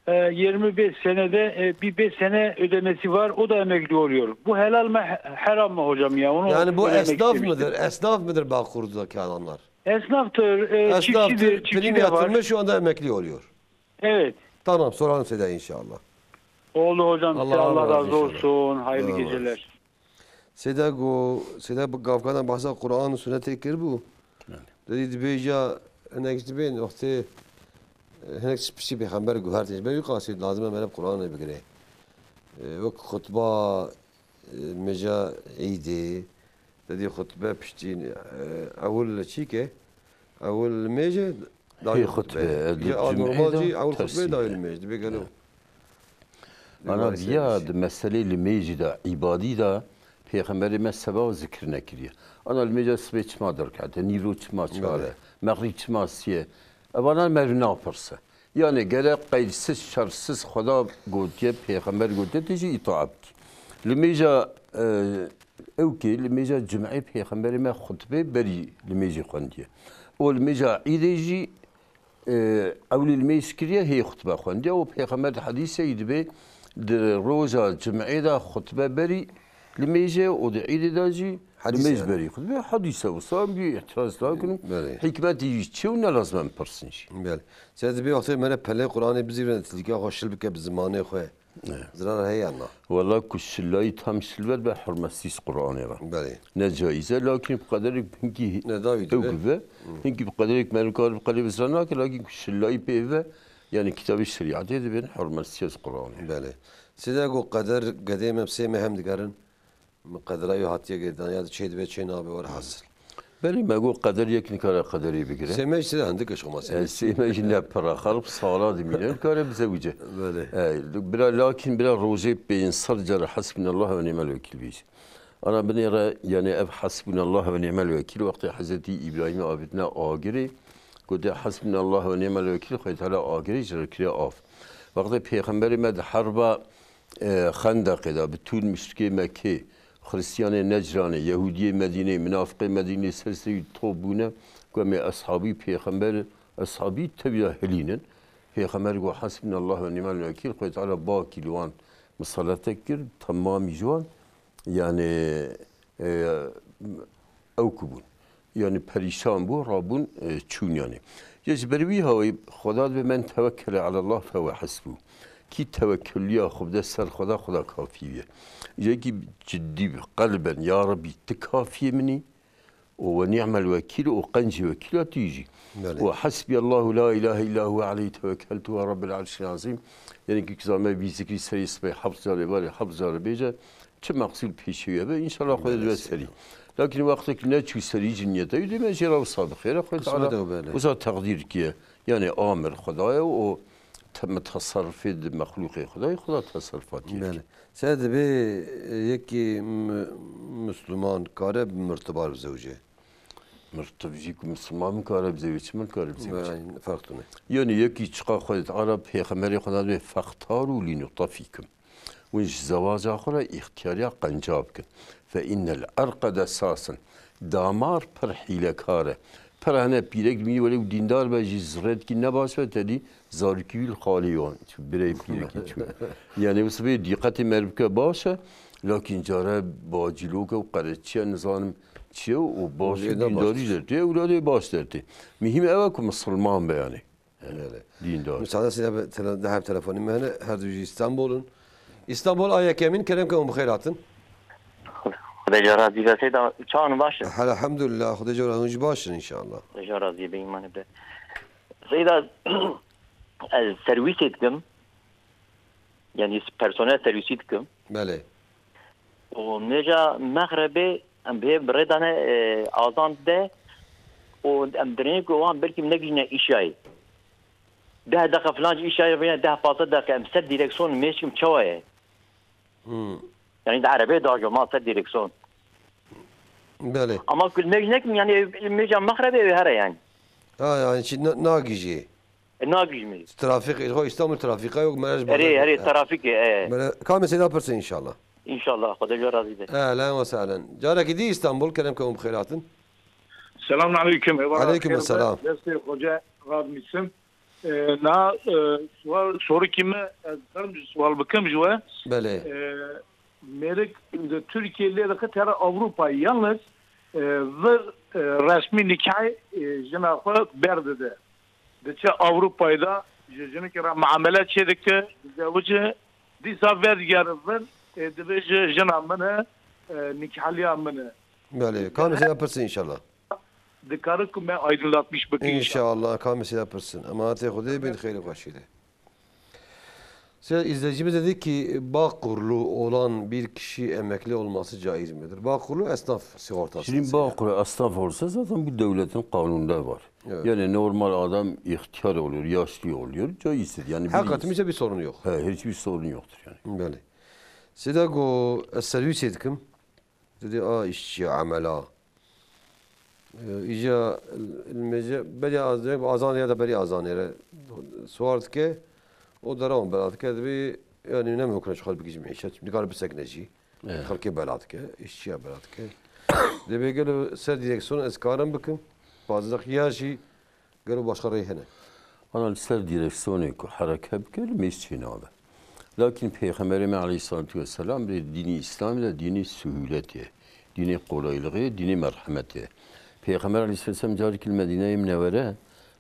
e, yirmi beş senede, e, bir beş sene ödemesi var, o da emekli oluyor. Bu helal mi, he-, haram mı hocam ya? Onu Yani bu öğrenmek esnaf istemiştim. Mıdır? Esnaf mıdır Bağkur'daki adamlar? Esnaftır, e, Esnaftır, çiftçidir, çiftçi prim de var. Yatırmış, şu anda emekli oluyor. Evet. Tamam, soralım size inşallah. Oldu hocam, size Allah razı olsun. Hayırlı geceler. Seyda go, Seyda bi gavkana bahsa Quran û Sunnetê kiribû. Belê. Dedî dibêja hinek ji dibên wextê, e, hinek ji piştî pêxember guhertin. Ji ber wî qasî lazim e mere bi Quranê bigire. E, wek xutba, e, mêja Îdê, dedî xutbe piştî, e, ewil li çîke, ewil li mêje, Hê dawî xutbe, xutbe. Ev Ya di a normal cumê de jî ewil xutbe tersî dawî ye. Li mêj, dibê gelo. Ana Li viya mêj. Di meselê li mêjî de, îbadî de, Pêxemberê me seba zikir nekiriye. Ana li mêja sibê çima du rekate, nîro çima çar e, Belê. Mexrîb çima sî ye. Evana me napirse. Yani gerek qeydsiz, şertsiz Xweda gotiye, Pêxember gotiye, tu jî îtaat bikî. Li mêja, e, ewkê, li mêja cumê Pêxemberê me xutbê berî li mêjî xwendiye. Û li mêja Îdê jî, e, ewlî li mêj kiriye, hê xutbe xwendiye. Û Pêxember di hedîsê yî dibê, di roja cumê de xutbe berî li mêjê û di Îdê de jî Hadîse. Mêj berî xutbe, hadîse wisa bî, îtiraz nakin. Belê. Hikmetî jî çi û ne lazim em pirsin jî. Belê. Seyda dibê wextê mere pelê Quranê bizîvre, tilîka xwe şil bike bi zimanê xwe. Evet. Zirar heye ya na? Wela ku şilayî tam şil be, be hurmetsîz Quranê re. Belê. Ne caiz e, lakin bi qederek hinkî Ne dawî ew dibe. Dibe, Hı. Hinkî bi qederek me nikare bi qelê bizra nake, lakin ku şilayî pê ve, yani kitabê şerîatê dibên hurmetsîz Quranê. Belê. Seyda go qeder gedê me sê me hem digerin. Min qedera wî hatiye girdan, ya çê dibe, çê nabe, werhasil. Belê, me got qeder yek nikare qederê bigire. Sê me jî sê hindik e, şoma sê E, me. Sê me jî ne pir e. Xelk sala dimîne, nikare bizewice. Belê. E, bira, lakin bira rojê pênc sed care Hasbunallah ve ni'mel vekîl bêje. Ana binê re, yani ev Hasbunallah ve ni'mel vekîl wextê Hezretî Îbrahîmê avêtine agirê, gote Hasbunallah ve ni'mel vekîl, Xwedê Teala agirê ji re kiriye av. Wextê Pêxemberê me di herba e, Xendeqê de bi tûl muşrikê Mekkê, Xristiyanê Necranê, Yehûdiyê Medînê, minafiqê Medînê ser serî top bûne, ku em ê eshabî pêxember, eshabî tevî de hilînin. Pêxember got, "Hasbunallah ve ni'mel vekîl." Xwedê Teala bakî li wan misalete kir, temamî ji wan, yani, e, ew ku bûn. Yani perîşan bû, rabûn, e, çûn yani. Ya ji ber wî hawî Xweda dibê men tewekkele alallah fehuve hasbuh. Kî tewekkuliya xwe bide ser Xweda, Xweda kafî ye. Yekî ciddî bi qelben, ya Rebî, tu kafiyê min î, û ve ni'mel wekîl û qencî wekîla tu jî. Belê. Û hasbiyallahu la ilahe illa huve aleyhi tewekkeltu ve Rabbil arşil azîm. Yani ki zame vî zikrî serî sibê heft carê, barê heft carê bêje, Çi meqsûd pêşî wî be, înşallah Xwedê dibe serî. Lakin wextek neçû serî ji niyeta wî dê me jê re wisa bi xêr e, Xwedê Teala wisa teqdîr kiye. Yani amir Xwedayê û te-, me teserrufê di mexlûqê Xwedayê, Xweda teserrufatî ye. Belê. Se dibê, e, yekî mi-, Misliman kare bi mirtibar bizewce? Mirtib jî ku Misliman min kare bizewce, çi min kare bizewce? Ferq tune. Yani yekî çiqa Xwedê Teala pêxemberê Xweda dibê fextaru lî nutefîkum. Hûn ji zewaca xwe re îxtiyariya qenca bikin. Fe innel erqe dessasin. Damar pir hîlekar e. Pir hene pîrek dimî welê û dîndar be jî zirêtkî ne baş be, tedî zarokî wî li xalê wan. Çû birê pîrekî çû. Yani wisa bê dîqetê me bike baş e. Lakin care bacîlok e û qereçiye nizanim çi ye û baş Ewlê ne baş dîndarî dertê, ewladê baş dertê. Mihîm ew e ku misilman be yani. Belê. Dîndar. Müsaade size bir tele, daha bir telefonum yani. Her duyucu İstanbul'un. İstanbul ay yekemîn, kerem ke hûn bi xêr hatin. Xwedê ca razî be Seyda, çawan baş in? Elhamdülillah, Xwedê ca razî, hûn jî baş in inşallah. Xwedê ca razî be, îmanê be. Seyda, ez serwîsê dikim. Yani personel serwîsî dikim. Belê. Û mêja mexrebê em bi hê bi rê dane, e, azan de û em dirêne ku wan belkî negihîne îşayê. Deh deqe filan ji îşayê revîne, deh pazdeh deqe em ser direksiyon mêşkim çawa ye? Hmm. Yani di erebê dajo ma ser direksiyon. Belê. Ama ku mêj nekim yani mêja mexrebê wê here yani. Ha yani çi na- nagijî. E, nagijmê. Trafik, xo İstanbul trafika yok. Merez Herê, herê trafik e. Böyle, kamê seyda pirsin inşallah. İnşallah, Xwedê ca razî be. Ehlen ve sehlen. Carekî dî İstanbul, kerem ke hûn bi xêr hatin. Selamun aleyküm. Eva Aleyküm xêr be. selam. Destê xoce radmisin. E, na e, sual, sorukî me ez karim ji sual bikim ji we. Belê. E, mêrik li Tirkiye lê dixit here Ewropa. Yalnız e, vir e, resmî nikahê e, jina xwe berdide. Diçe Ewropayê de ji jinekê re muamele çêdike, dizewice, dîsa vedigere vir, e, dibêje jina min e, e, nîkahliya min e. Belê. Kamê seyda pirsin inşallah. Dikare ku me aydınlatmış bikin inşallah. İnşallah kamê seyda pirsin. Emanetê Xwedê bin xêrê xweşî de. Size izleyicimiz dedi ki Bağkurlu olan bir kişi emekli olması caiz midir? Bağkurlu esnaf sigortası. Şimdi Bağkur esnaf olsa zaten bu devletin kanununda var. Evet. Yani normal adam ihtiyar oluyor, yaşlı oluyor, caizdir. Yani bir Hakikaten ise bir sorun yok. He, hiçbir sorun yoktur yani. Belê. Seyda go ez serwîsê dikim. Dedi a işçi amela. Ee, Îca mece berî az azan ya da berî azanê re suar dike. O derewan bela dike. Dibê yani ne mümkün ji xwe bigihî ji meîşet. Nikare bisekine jî. Evet. Xelkê bela dike. İşçiya bela dike. Dibê gelo ser direksiyon ez karim bikim. Bazı ya jî gelo başka rey hene. Ana li ser direksiyonê ku hereke bike li mêj çê nabe. Lakin Pêxemberê me aleyhissalatu vesselam bê dînî Îslamê de dînî suhûletê, dînê kolaylığı, dînê merhemetê. Pêxember aleyhisselam carî li Medîneyê Minewere,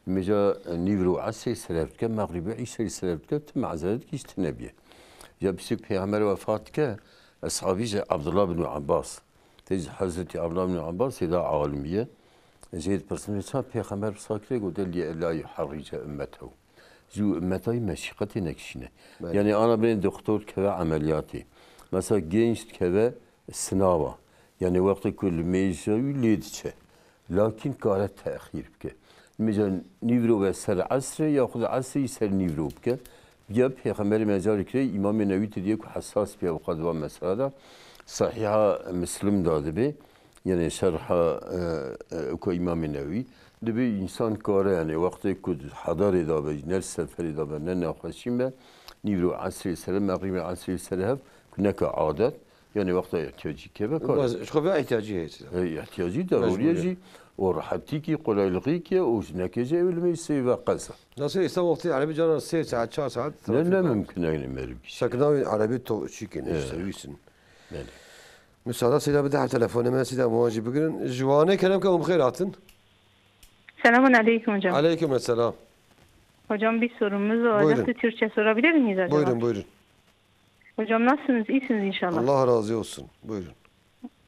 mêja nîvro esrê seref dike, mexrîbê îşrê seref dike, tu mazeret kî ji tine bîye. Ya pisîk Pêxember wefat dike, eshabî ji Abdullah bin Abbas. Tê ji Hezretî Abdullah bin Abbas ê da alimî ye. Jê dipirsin, ça Pêxember wisa kire, gote, "Lî ella yuharrîce ummetehu." Ji û ummetayî meşîqetê nekişîne. Belê. Yani ana bên doktor keve emeliyatê. Mesela genç dikeve sinava. Yani wextê ku li mêja wî lê diçe. Lakin kare texîr bike. Mêja nîvro ve ser esrê ya xwe di esrê ser nîvro bike. Ya Pêxemberê me carê kirê, Îmamê Newî te diye ku hesas bîye, ew qad va mesela de Sahiha Muslim da dibe, yani şerha, e, e, ku Îmamê Newî dibe, însan kare yani wextê ku di hedarê da be, ne seferê da be, ne nexweşîn be, nîvro esrê sere, mexrîbê esrê sere hev, ku neke adet, yani wexta ihtiyacî keve kare. Baz, ji xwe ve ihtiyacî heye. E, ihtiyacî darûrî ye jî, û rehetîkî, kolaylıkî ki, û ji neke jî ew li me sê ve qeza. Nasıl İstanbul wextê erebî cana sê saet, çar saet Ne, trafik ne var. Mümkün yani merv kişi. Sakın abi erebî to çikin, Evet. serwîsin. Belê. Müsaade seyda bir daha telefonê me seyda muajî bigirin. Ji Wanê kerem ke hûn bi xêr hatin. Selamun aleyküm hocam. Aleyküm selam. Hocam bir sorumuz var. Buyurun. Nasıl Türkçe sorabilir miyiz acaba? Buyurun buyurun. Hocam nasılsınız? İyisiniz inşallah. Allah razı olsun. Buyurun.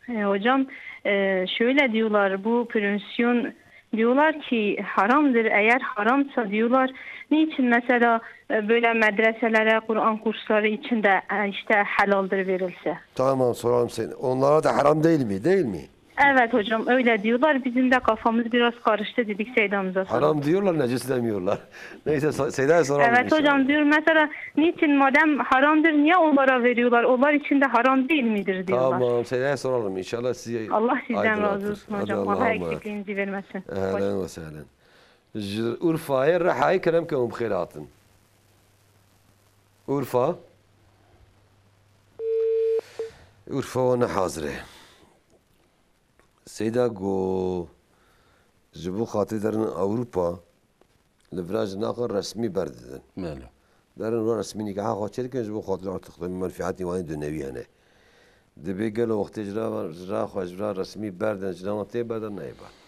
E, hocam e, şöyle diyorlar, bu prevensyon diyorlar ki haramdır. Eğer haramsa diyorlar, niçin mesela e, böyle medreselere, Kur'an kursları içinde e, işte helaldir verilse? Tamam soralım seni. Onlara da haram değil mi? Değil mi? Evet hocam, öyle diyorlar. Bizim de kafamız biraz karıştı, dedik Seyda'mıza soralım. Haram diyorlar, necis demiyorlar. Neyse so- Seyda'ya soralım Evet inşallah. Hocam, diyor mesela, niçin madem haramdır niye onlara veriyorlar? Onlar için de haram değil midir diyorlar. Tamam Seyda'ya soralım inşallah sizi Allah sizden aydınlatır. razı olsun Hadi hocam. Allah'a Allah emanet. eksikliğinizi vermesin. Ehlen ve sehlen. Ji Urfa'ya Rihayê kerem ke hûn bi xêr hatin. Urfa. Urfa wa ne hazir e. Seyda go ji bo xatirî derin Ewropa li vira jina xwe resmî berdidin. Belê. Derin wa resmî nîkaha xwe çêdikin ji bo xatirî artık menfiatî wanî dunewî hene. Dibê gelo wextê jina, jina xwe ji vira resmî berdin, jina wan tê berdin neyê berdin.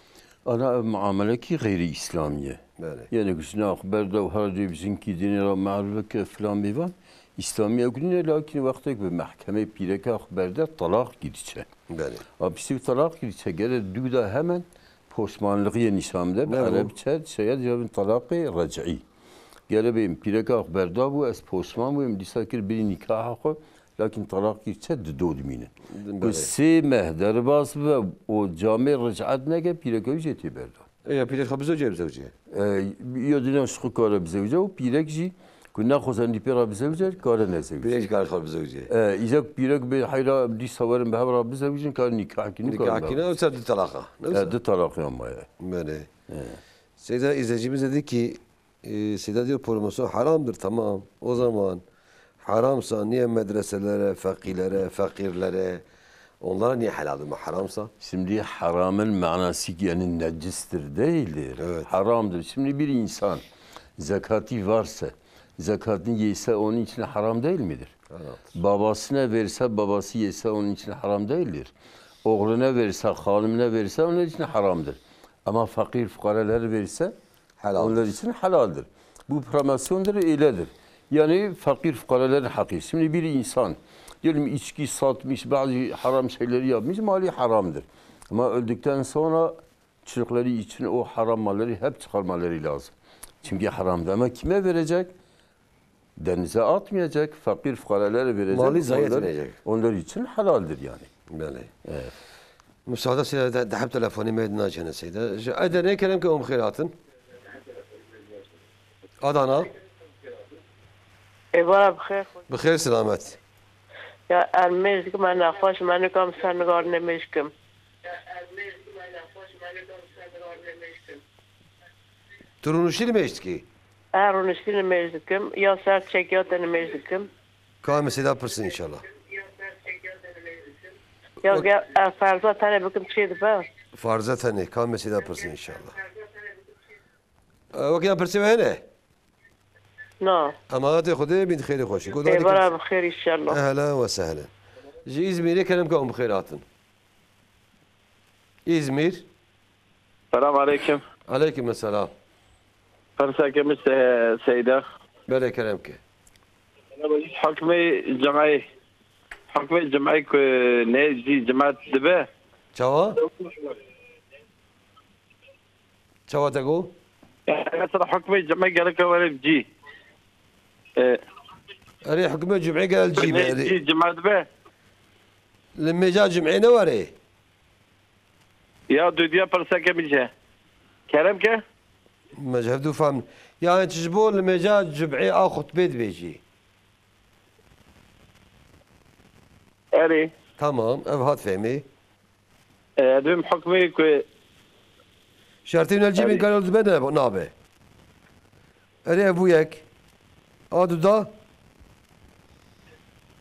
Ana ev muamelekî xeyrî îslamî ye. Belê. Yanî ku jina xwe berda û her cê bi jinkî dinê re merûf bike filan bêvan, Îslamî ew nîne, lakîn wextek bi mehkemeyê pîreka xwe berde, telaq gî diçe. Belê. A piştî telaq gî diçe, gere dû da hemen poşmanlixiyê nîşan bide, bi Ne bû? Erebçe şeye diyabin telaqê rec'î. Gere bê min pîreka xwe berda bû, ez poşman bûm, dîsa kir birî nîkaha xwe, lakîn telaq gî diçe di do dimîne. Belê. Ku sê meh derbas bibe û camê rec'et neke, pîreka wî jê tê berda. Eya pîrek xwe bizewce, bizewce. E, ya dîna şixu kare bizewce û pîrek jî ku nexwazandî pê re bizewce, kare nezewce. Pîrek jî kare xwe bizewce. E, îza ku pîrek bê heyra dîsa werin bi hev re bizewcin, kare nîkahkî nî kare Nîkahkî ne, ew ser du talaqa. Ne E, wisa? Du talaqiyan maye. Belê. E. Seyda, îzecîmiz dedi ki, e, Seyda diyor, promosyon haramdır, tamam. O zaman Haramsa niye medreselere, fakirlere, fakirlere, onlara niye helal ama haramsa? Şimdi haramın manası yani necistir değildir. Evet. Haramdır. Şimdi bir insan zekatı varsa, zekatını yese onun için haram değil midir? Evet. Babasına verse, babası yese onun için haram değildir. Oğluna verse, hanımına verse onun için haramdır. Ama fakir fukaraları verse, Helaldir. Onlar için helaldir. Bu promosyondur, öyledir. Yani fakir fukarelerin hakkı. Şimdi bir insan, diyelim, içki satmış, bazı haram şeyleri yapmış, mali haramdır. Ama öldükten sonra çocukları için o haram malları hep çıkarmaları lazım. Çünkü haramdır. Ama kime verecek? Denize atmayacak, fakir fukarelere verecek. Mali zayi Onlar, etmeyecek. Onlar için helaldir yani. Belê. Evet. Müsaade seyda de, de hep telefonî me naçene seyda. Ji Edenê kerem ke, em xêr hatin. Adana. Êvara bi xêr. Bi xêr selamet. Ya, ez mêj dikim, ez nexweş, me nikam ser nigar nemêj kim. Tu rûniştî nimêj dikî? Ez rûniştî nimêj dikim. Ya ser çek ya te nimêj dikim. Ka em seyda pirsin inşallah. Ya Wek- ge-, ez ferza tenê bikim çê dibe? Farze tenê, ka em seyda pirsin inşallah. E, wek ya pirsê we hene? Na. Emanetê Xwedê bîn xêrê xweşî. Godarî Êvara kim? Bi xêr inşallah. Ehlen ve sehlen. Ji Îzmîrê kerem ke hûn bi xêr hatin. Îzmîr. Selam aleyküm. Aleyküm selam. Pirseke min se-, Seyda. Belê kerem ke. Hukmê cumay, hukmê cumay ku ne jî cumat dibe. Çawa? Çawa te got? Yani mesela hukmê cumay gerek were cî. E, Erê hukmê cumê gel cî be, ne erê. Cî cumat be. Li mêja cumê ne were? Ya dudiya pirseke min ce. Kerem ke? Me ji hevdû fam. Yani çi ji bo li mêja cumê a xutbê dibêjî? Erê. Tamam, ev hat fehmî. E, dibêm hukmê ku Şertê nel cî Erê. Min galo dibe ne, nabe. Erê ev bû yek. A du da?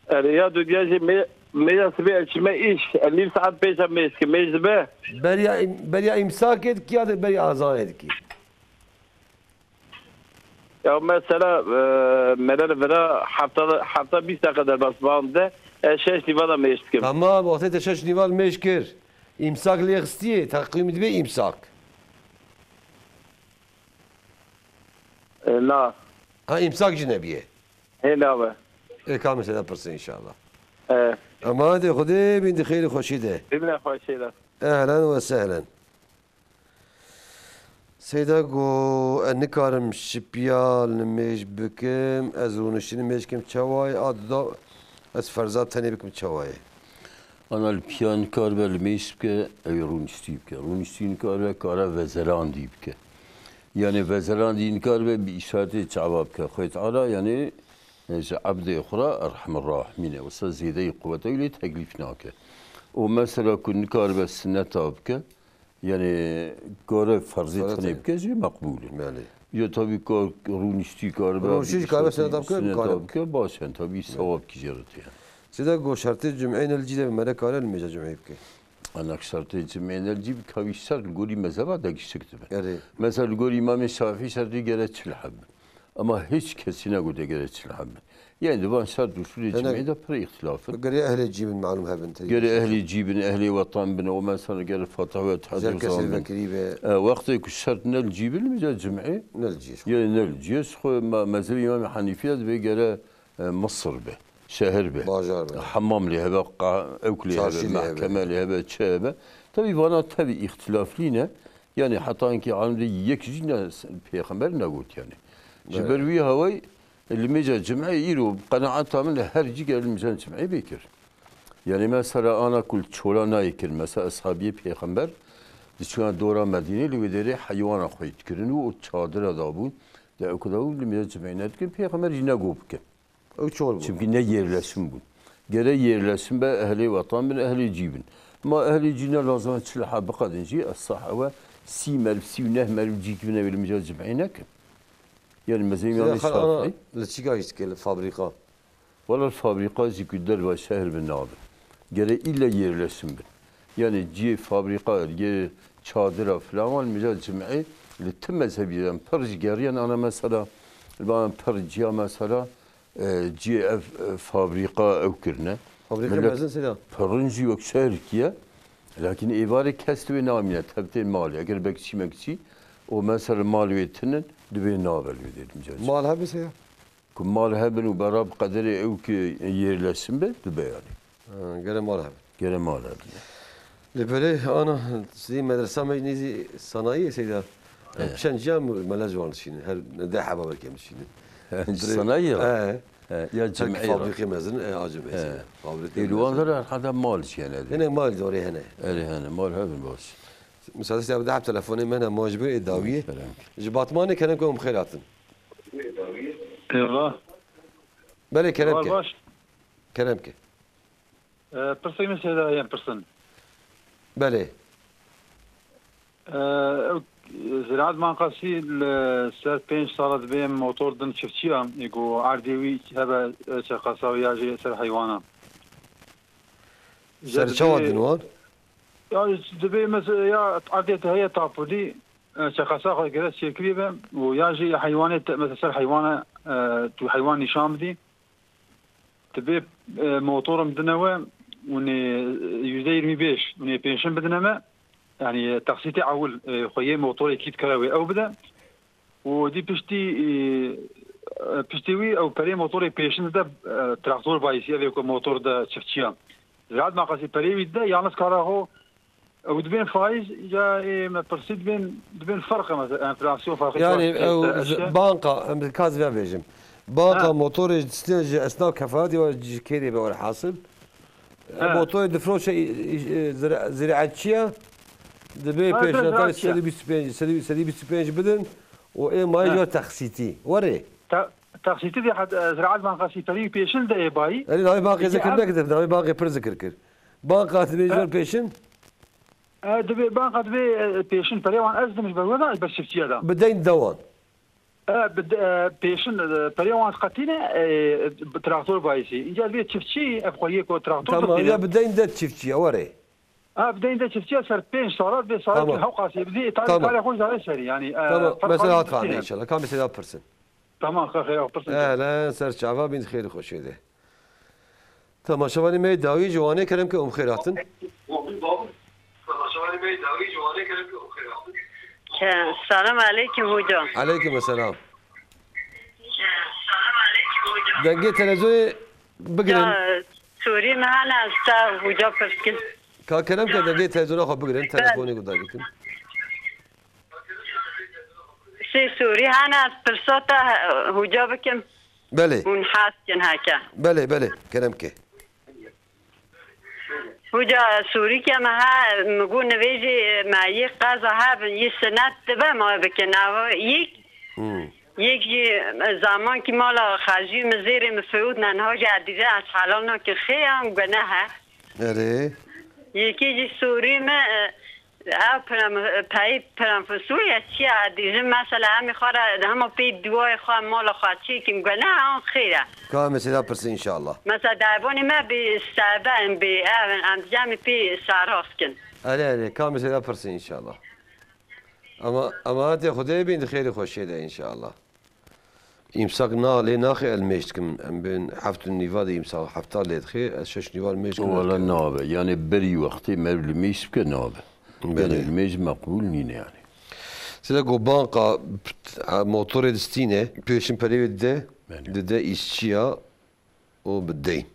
Erê ya dudiya jî me, me ya sibê ez çime îş. Ez nîv saet pêş em mêj dikim, mêj dibe. Beriya im-, beriya îmsakê dikî ya de beriya azanê dikî? Ya mesela, e, mele li vira hefta, hefta bîst deqe derbas bande, ez şeş nîva da mêj dikim. Tamam, wextê te şeş nîva li mêj kir. Îmsak lê xistiyê, teqwîm dibe îmsak. E, na. Ha, îmsak jî nebiye. Hê nabe. Ê, ka min seyda pirsin inşallah. E. Emanetê Xwedê bîn di xêrî xweşî de. Bimne xweşê de. Ehlen ve sehlen. Seyda got, ez nikarim şipiya nimêj bikim, ez rûniştî nimêj kim, çawa ye? A duda ez ferza tenê bikim, çawa ye? Ana li piya nikaribe nimêj bike, ew ê rûniştî bike. Rûniştî nikaribe, kare vezelandî bike. Yani vezelandî nikaribe bi îşaretê çava bike. Xwê Teala yani, e, ji ebdê xwe re Erhemur Rahimîn e. Wisa zêdeyî quwete wî lê teklîf nake. Û mesela ku nikaribe sinneta bike, yani kare ferzê Ferzê tenê tenê. Bike jî meqbûl e. Belê. Ya tabî ka rûniştî karibe Rûniştî jî karibe sinneta bike, sinneta bikare. Bike, baş e. Tabî sewab kî jê re tê. Seyda got şertê cumê ne li cî de be, mere kare li mêja cumê bike. Anak şertê cumê ne li cî bike, wî şert li gorî mezheba de giştik dibe. Erê. Mesela li gorî Îmamê Şafî şertê gere çil heb. Ama hiç kesî negote gere çil hebin. Yani di van şert û şûrê Hinek cimê de pir îxtilaf in. Gere ehlê cî bin, malûm hebin, teyî Gere bin. Ehlê cî bin, ehlê wetan bin, o mesela gere Fatih ve Tehdî Zer kesir zanin. Vekirî be. E, wextê ku şert ne li cî bin, mîca cimê. Ne li cî. Yani ne li cî. Xwe me-, mezhebê Îmam Hanîfî de divê gere, e, Misir be, şehir be. Bajar be. Hemam lê hebe, qa-, ewk lê Çarşî hebe, lê hebe. Mehkeme lê hebe, çi hebe. Tabii vana tabii îxtilaflî ne. Yani heta inkî alimde yek jî ne pêxember negot yani. Ji Evet. ber wî hawayî li mêja cim'ê îro qenaeta min li her cî gel li mêja cim'ê bê kir. Yani mesela ana ku li çola nayê kir, mesela eshabiyê pêxember diçûna dora Medînê li wê derê heywana xwe dikirin û o çadira dabûn, de ew ku dabûn li mêja cim'ê nedikin, pêxember jî nego bikin. Ew çol bû. Çimkî ne yerleşim bûn. Gere yerleşim be, ehlê wetan bin, ehlê cî bin. Ma ehlê cî ne lazim e çil ha biqedin jî, esah ew e sî merv, sî û neh merv cî kivine wê li mêja cim'ê nekin. Yani mezhebê Size Îmamê xal ana Şafîî. Li çi gayîş dike li fabrîka? Wala fabrîka jî ku derva şehir bin nabin. Gere îlle yerleşim bin. Yani cihê fabrîka, cihê çadira filan wan mêja cim'ê li ti mezhebî de pir ji geriyan ana mesela, li ba pir ciya mesela, e, cihê ev, e, fabrîka ew kirine. Fabrîka Millet mezin seyda. Pirin jî wek şehrikî ye. Lakin êvarê kes li wê namîne, tevtên malê. Eger bekçî mekçî, o mesela mal wê tinin, divê nabe li wê derê mêja cim'ê. Mal hebin seyda? Ku mal hebin û bera bi qederê ew ki yerleşim be, dibe yani. Ha, gere mal hebin. Gere mal hebin. Li belê ana, sî medresa me nêzî sanayî seyda. Evet. Çend ciya melez wan dişînin. Her deh heba belkî em dişînin. Sanayî ya? He. He, ya Her cim'ê ya. Fabrîkê mezin, e, a cim'ê He. seyda. Fabrîkê Ê, li wan mezin. Zere hada mal jî hene. Yine mal dorê hene. Erê hene, mal hebin baş. Müsaade seyda, deh telefonê me ne, ma ji ber ê dawiyê. Kerem. Ji Batmanê kerem ke em xêr hatin. Eyvallah. Belê, kerem Eyvallah ke. Baş. Kerem ke. E, pirsê min seyda yên pirsin. Belê. E, ew, Ziraat Bankasî li ser pênc sala divê motor din çiftçiya, ê ku erdê wî hebe, e, çeqasa wî ya jî ser heywana. Ser çawa din wan? Ya, divê mesela ya erdê te heye tapûdî, e, çeqasa xwe gere çêkirî be û ya jî heywanê te, mesela ser heywana, e, tu heywan nîşan bidî. Divê, e, motorim dine we û nê yüzde yirmi beş û nê pênşin bidine me. Yani, e, taksîtê ewil, e, xwe yê motorê kî dikare wê ew bide. Û dî piştî, e, e, piştî wî ew perê motorê pêşin dide, e, traktor bayisî, ev ê ku motor de çiftçiya. Ziraat Bankasî perê wî dide, yalnız kara xwe ew dibên faiz, ya, e, me pirsî dibên, dibên ferq e, mesela, enflasyon ferqi Yani, çawa, ew e, zi-, eşke? Banka, em kaz ve bêjim. Banka Ha. motorê stê ji esnaf kefaletî ve ji kêrê be werhasil. He. Motorê difroşe, e, e, zira-, ziraetçiya, dibê Ha, pêşnatayê ziraetçiya. Sedî bîst û pênc, sedî, sedî bîst û pênc bidin û ê mayî Ha. jî taksîtî. Werê. Ta-, taksîtî de had, e, Ziraat Bankasî perî pêşin de ê bayî. Erê, navê bankê Peki, zikir a- nekir, navê bankê pir zikir kir. Banka dibê Ha. jor pêşin? E, dibê, banka dibê, e, pêşin perê wan ez dim ji ber we da, ji ber çiftçiya da. Bi deyn dewan. E, bi de, e, pêşin, e, perê wan qetîne, e, bi traktor bayisî. Înca divê çiftçî, ev xweyê ku traktor Tamam, dixwîne. Ya bi deyn de çiftçiya, were. Ha, bi deyn de çiftçiya ser pênc sala, vê sala Tamam. ki hewqasê bidî, e, tarî Tamam. tarê xwe zare serî. Yani, e, Tamam. Mesela hat fahme inşallah. Ka mesela pirsin. Tamam, xêr, xêr, pirsin. Ehlen, ser çava bin xêr xweşê de. Temaşevanê me dawî ji Wanê kerem ke em xêr hatin. Ke-, selam aleykum hocam. Aleykum selam. Dengê televizyonê bigirin. Ya, sorî me hene esta hoca pirskin. Ka kerem ke dengê televizyona xwe bigirin, telefonê ku dagitin. Sê sorî hene ez pirsa te hoca bikim. Belê. Hûn hez kin heke. Belê, belê, kerem ke. Hoca, sorî ke me ha, mi got nivêjê me yê qeza hebin, yê sinet dibe ma bikin. Ava yek, Hmm. yek jî zamankî mala xercî mi zêrê mi fiût ne, niha jî edîze ez helal nakin xêya, em guneh e. Erê. Yekê jî sorî me, e, Ev pram-, peyî pramfesû ye çi ye? Dîjin mesela em ê xwe re hema pê duayê xwe, mala xwe çêkin, guneh an xêr e. Ka em ê sêda pirsin inşallah. Mesela derbonê me bê sebe in, bê ev in, em dîjin em ê pê serast kin. Erê, erê, ka em ê sêda pirsin inşallah. Ama, ama hatê Xwedê bin di xêrê xweşiyê de inşallah. Îmsak na lê naxê ez limêj dikim. Em bên heft û nîva de îmsak hefta lê dixê, ez şeş û nîva limêj dikim. Wala nabe. Yani berî wextê meriv limêj bike nabe. Belê. Yani limêj meqbûl nîne yani. Side ku banka motorê distîne, pêşin perê wê dide, Belê. dide îşçiya û bi deyn.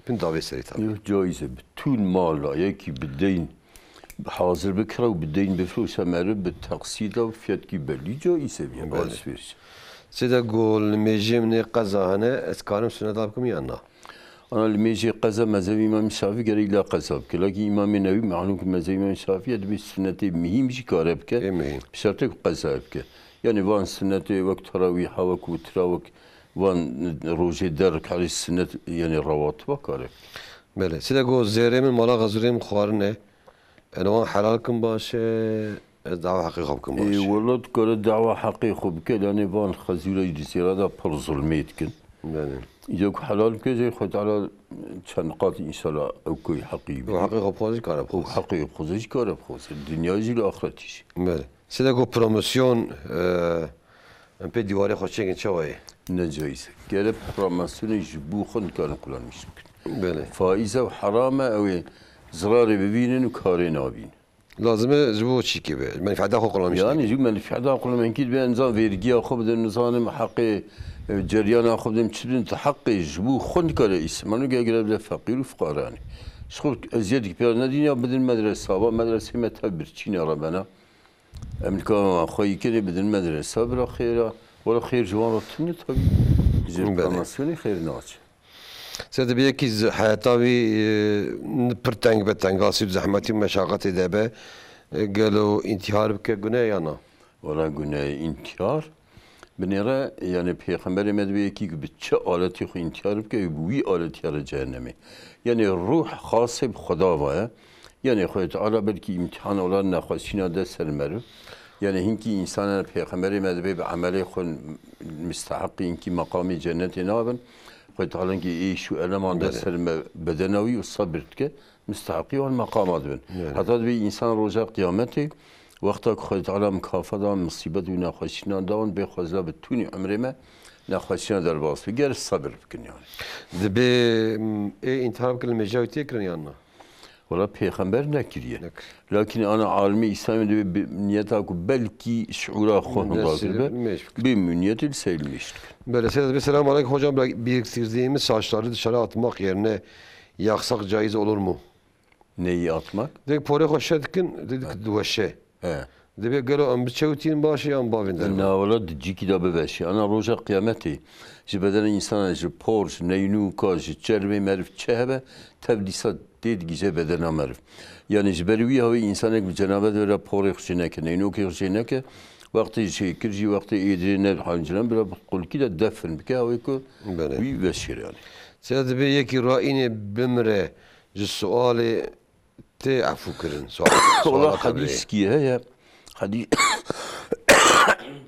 Bin davê serî tabi. Yok caiz e. Bütün mala yekî bi deyn hazir bikira û bi deyn bifroşe meriv bi teqsîda û fiyetkî belî caiz e. Yani Belê. alışveriş. Side ku limêjê min ê qeza hene, ez karim suneta bikim yan na? Ana li mêjê qeza mezhebê Îmam Şafî gerek îla qeza bike. Lakin Îmamê Newî, malûm ku mezhebê Îmam Şafî ye, dibê sunetê mihîm jî kare bike. Ê mihîm. Bi şertê ku qeza bike. Yani van sunetê wek terawîha, wek witira, wek van rojê der rikatê sunet, yani rawatiba kare bike. Belê. Side ku zêrê min mala xezûrê min xwarine. Eno wan helal kim baş e, ez dawa heqê xwe bikim baş. Ê wela dikare dawa heqê xwe bike, lanê van xezûra jî di zêra de pir zulmê dikin. Belê. Îca ku helal bike jê Xwedê Teala çend qat înşallah ew koy heqî bide. Û heqê xwe bixwaze jî kare bixwaze. Û heqê xwe bixwaze jî kare bixwaze. Dinya jî li axretî jî. Belê. Side ku promosyon, e, em pê dîwarê xwe çêkin çawa ye? Ne caiz e. Gere promosyonê ji bo xwe nikarin kullanmîş bikin. Belê. Faiz ew heram e, ew ê zirarê bibînin û karê nabînin. Lazim e ji bo çîkê be. Menfeeta xwe qulamiştî. Yani ji menfeeta qulamenkî dibe insan vergiya xwe bidin, nizanim heqê e, ceriyana xwe bidin, çi bidin, tu heqê ji bo xwe nikare îsmano gel gire bide feqîr û fiqaranê. Ji xwe eziyetî pê nedîn ya bidin medresa, va medresê me tev birçîne rebena. Em nikarin xwe yî kenê bidin medresa, bira xêra. Wela xêr ji wan re tune tabî. Ji Belê. formasyonê xêr naçe. Sê dibê yekî zi- heyeta wî e, pir teng be, tengasî û zehmetî û meşaqetê de be, e, gelo întîhar bike gune ya na? Wela guneyê întîhar binêre, yani Pêxemberê me dibê yekî ku bi çi aletî xwe întîhar bike, bi wî aletiya re cehennemê. Yani ruh xasê bi Xweda va ye. Yani Xwedê Teala belkî îmtîhan ola nexweşîna de ser meriv. Yani hinkî însanan Pêxemberê me dibê bi emelê xwe misteheqî hinkî meqamê cennetê nabin. Xwedê Teala hinkî êş û eleman de Belê. ser me bedena wî û sebir dike, misteheqî wan meqama dibin. Belê. Heta dibê însan roja qiyametê, wexta ku Xwedê Teala mikafata misîbet û nexweşîna da wan bê xwezla bi tûnî umrê me nexweşîna derbas be. Ger sebir bikin yani. Dibê m, ê întîhar bikin li mêja wî tê kirin yan na? Wela pêxember nekiriye. Nekir. Lakin ana alimê Îslamê dibê bi niyeta ku belkî şiûra xwe hundatir be, bê min niyetê li seyl mêş dikin. Belê, seyda dibê, selamun aleyküm hocam, bira-, biriktirdiğimiz saçları dışarı atmak yerine yaksak caiz olur mu? Neyi atmak? Dibê porê xwe şe dikin, dibê diweşe. He. Dibê gelo em biçewitînin baş e yan bavên derve? Na wela di cîkî de biveşî. Ana roja qiyametê ji bedena însana, ji por, ji neynûka, ji çermê meriv çi hebe, tev dîsa tê digihîje bedena meriv. Yanî ji ber wî hawî însanek bi cenabet ve re porê xwe jê neke, neynûkê xwe jê neke, wextê jê kir jî, wextê êdîrê ne hanciran bira bi qulkî de defin bike, hawê ku Belê. wî veşêre yanî. Sê dibê yekî ra înê bimire ji sualê Tê efû kirin. Sual, Wala suala qebrê. Hedîskî heye. Hedî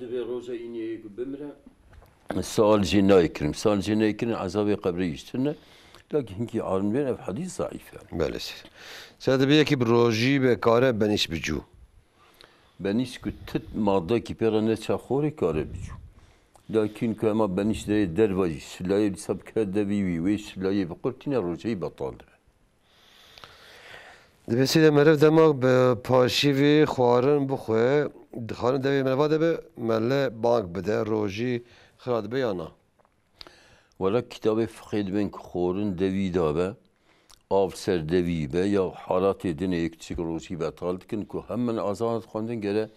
Dibê roja îniyê ku bimire. Sual jê nayê kirin. Sual jê nayê kirin, ezabê qebrê îştir ne. Lakin hinkî alimên ev hedîs zeîf e. Belê sê. Sê dibê yekî bi rojî be kare benîş bicû. Benîş ku tit madekî pê re neça xorê kare bicû. Lakin ku hema benîş derê derva jî şilayê dîsa bikeve devî wî, wê şilayê biqurtîne rojeyî betal dibe. Dibê sîde meriv dema bi paşîvî xwarin bixwe, dixwarin devê meriva de be, mele bang bide, rojî xira dibe ya na? Wela kitabê fiqhê dibên ku xwarin devî de be, av ser devî be, ya halatê din ê yek çik rojî betal dikin ku hem min azan dixwendin gere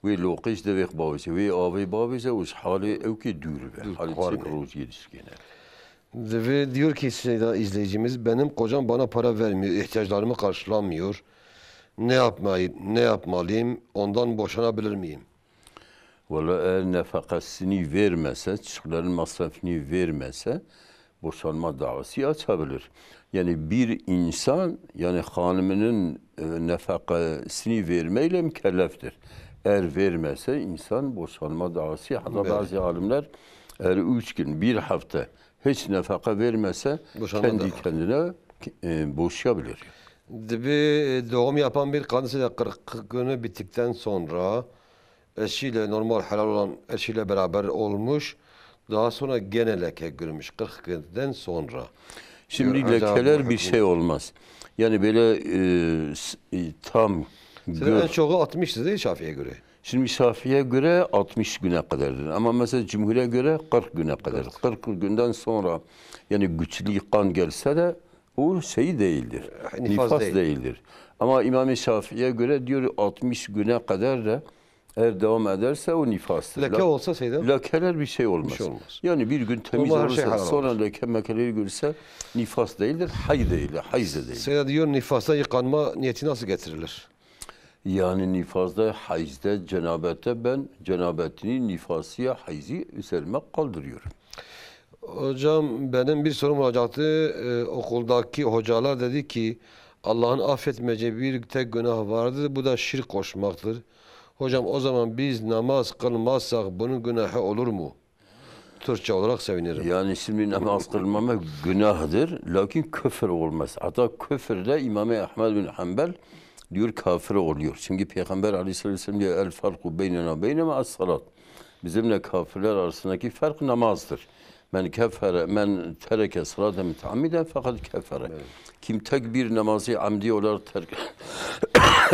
Wê loqê ji devê bavêje, wê avê bavêje û ji halê ewkê dûr be. Dûr, Halê xwarinê. Çek rojiyê dişkêne. Dibê diyor ki Seyda izleyicimiz, benim kocam bana para vermiyor, ihtiyaçlarımı karşılamıyor. Ne yapmayı, ne yapmalıyım? Ondan boşanabilir miyim? Wala eğer nefakasını vermese, çocukların masrafını vermese, boşanma davası açabilir. Yani bir insan, yani hanımının e, nefakasını vermeyle mükelleftir. Eğer vermese insan boşanma davası, hatta Belê. bazı alimler eğer üç gün, bir hafta hiç nefaka vermese Boşanma kendi davası. kendine e, boşayabilir. Dibê doğum yapan bir kadın ise de kırk günü bittikten sonra eşiyle normal helal olan eşiyle beraber olmuş. Daha sonra gene leke görmüş kırk günden sonra. Şimdi lekeler bir şey olmaz. Yani böyle e, s- e, tam Mesela en çoğu altmış değil Şafii'ye göre. Şimdi Şafii'ye göre altmış güne kadardır. Ama mesela cumhure göre kırk güne kadar. kırk günden sonra yani güçlü kan gelse de o şey değildir. Nifas Nifas değil. değildir. Ama İmam-ı Şafii'ye göre diyor altmış güne kadar da eğer devam ederse o nifastır. Leke La- olsa Seyda Lekeler bir şey olmaz. Bir şey olmaz. Yani bir gün temiz Ama her şey olursa halal sonra olur. Leke mekeleri görürse nifas değildir, hay değildir, hayz de değildir. Seyda diyor nifasta yıkanma niyeti nasıl getirilir? Yani nifazda, hayzde, cenabette ben cenabetini, nifası ya hayzi üzerime kaldırıyorum. Hocam benim bir sorum olacaktı. Ee, okuldaki hocalar dedi ki Allah'ın affetmeyeceği bir tek günah vardır. Bu da şirk koşmaktır. Hocam o zaman biz namaz kılmazsak bunun günahı olur mu? Türkçe olarak sevinirim. Yani şimdi namaz kılmamak günahdır, lakin küfür olmaz. Hatta küfürde İmam-ı Ahmed bin Hanbel diyor kafir oluyor. Çünkü Peygamber aleyhisselam diyor el farku beynena beynema as salat. Bizimle kafirler arasındaki fark namazdır. Men kefere, men tereke salate müteammiden fakat kefere. Kim tek bir namazı amdi olarak terk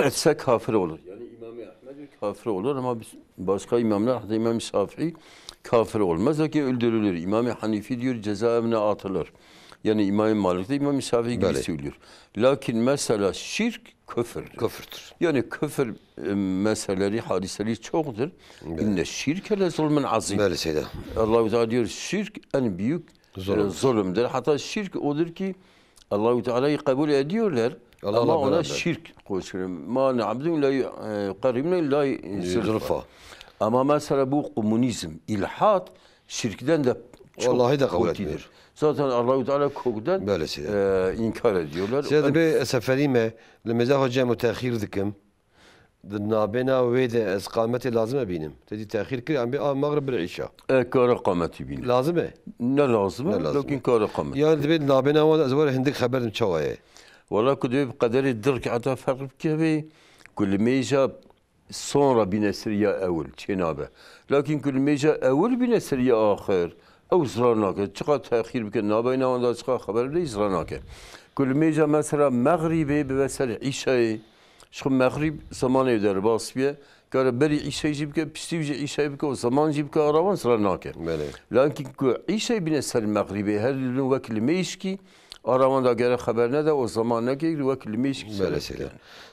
etse kafir olur. Yani İmam-ı Ahmed bir kafir olur ama biz- başka imamlar, hatta İmam Şafii kafir olmaz. Lakin öldürülür. İmam Hanifi diyor cezaevine atılır. Yani İmam Malik de İmam Şafii gibi Bəli. söylüyor. Lakin mesela şirk küfürdür. Küfürdür. Yani küfür e, meseleleri, hadiseleri çoktur. İnne şirke le zulmun azim. Bəli Seyda. Allahu Teala diyor şirk en büyük Zulüm. e, zulümdür. Hatta şirk odur ki Allahu Teala'yı kabul ediyorlar Allah ama Allah ona beraber. Şirk koşuyor. Ma na'budu la e, qaribna la e, zulfa. Zulfa. Ama mesela bu komünizm, ilhat şirkten de çok Vallahi de kabul kötüdür. etmiyor. Zaten Allahu Teala kökten Böyle şeyler. e, inkar ediyorlar. Seyda, dibê ez seferî me, li mêza xwe cem û texîr dikim. Di nabêna wê de ez qametê lazim e bînim. Te dî texîr kir, em bê a mexrib bir îşa. E, kara qameti bîne. Lazim e? Ne lazim e, Ne lazim e? lakin kara qameti. Yani dibê di nabêna wan ez were hindik xeber dim çawa ye. Wala ku dibê bi qederê di rikata ferq bikeve, ku li mêja sonra bîne seriya ewil, çênabe. Lakin ku li mêja ewil bîne seriya axir, ew zirar nake. Çiqa texîr bike, nabeyna wan da çiqa xeber bide, zirar nake. Ku li mêja mesela mexrîbê bibe ser îşayê, ji xwe mexrîb zamanê derbas biye, kare berî îşayê jî bike, piştî jî îşayê bike û zaman jî bike, ara wan zirar nake. Belê. Lakin ku îşayê bîne ser mexrîbê, her li wek li mêşkî, ara wan da gere xeber nede, o zaman neke, li wek li mêşkî Böyle şeyler.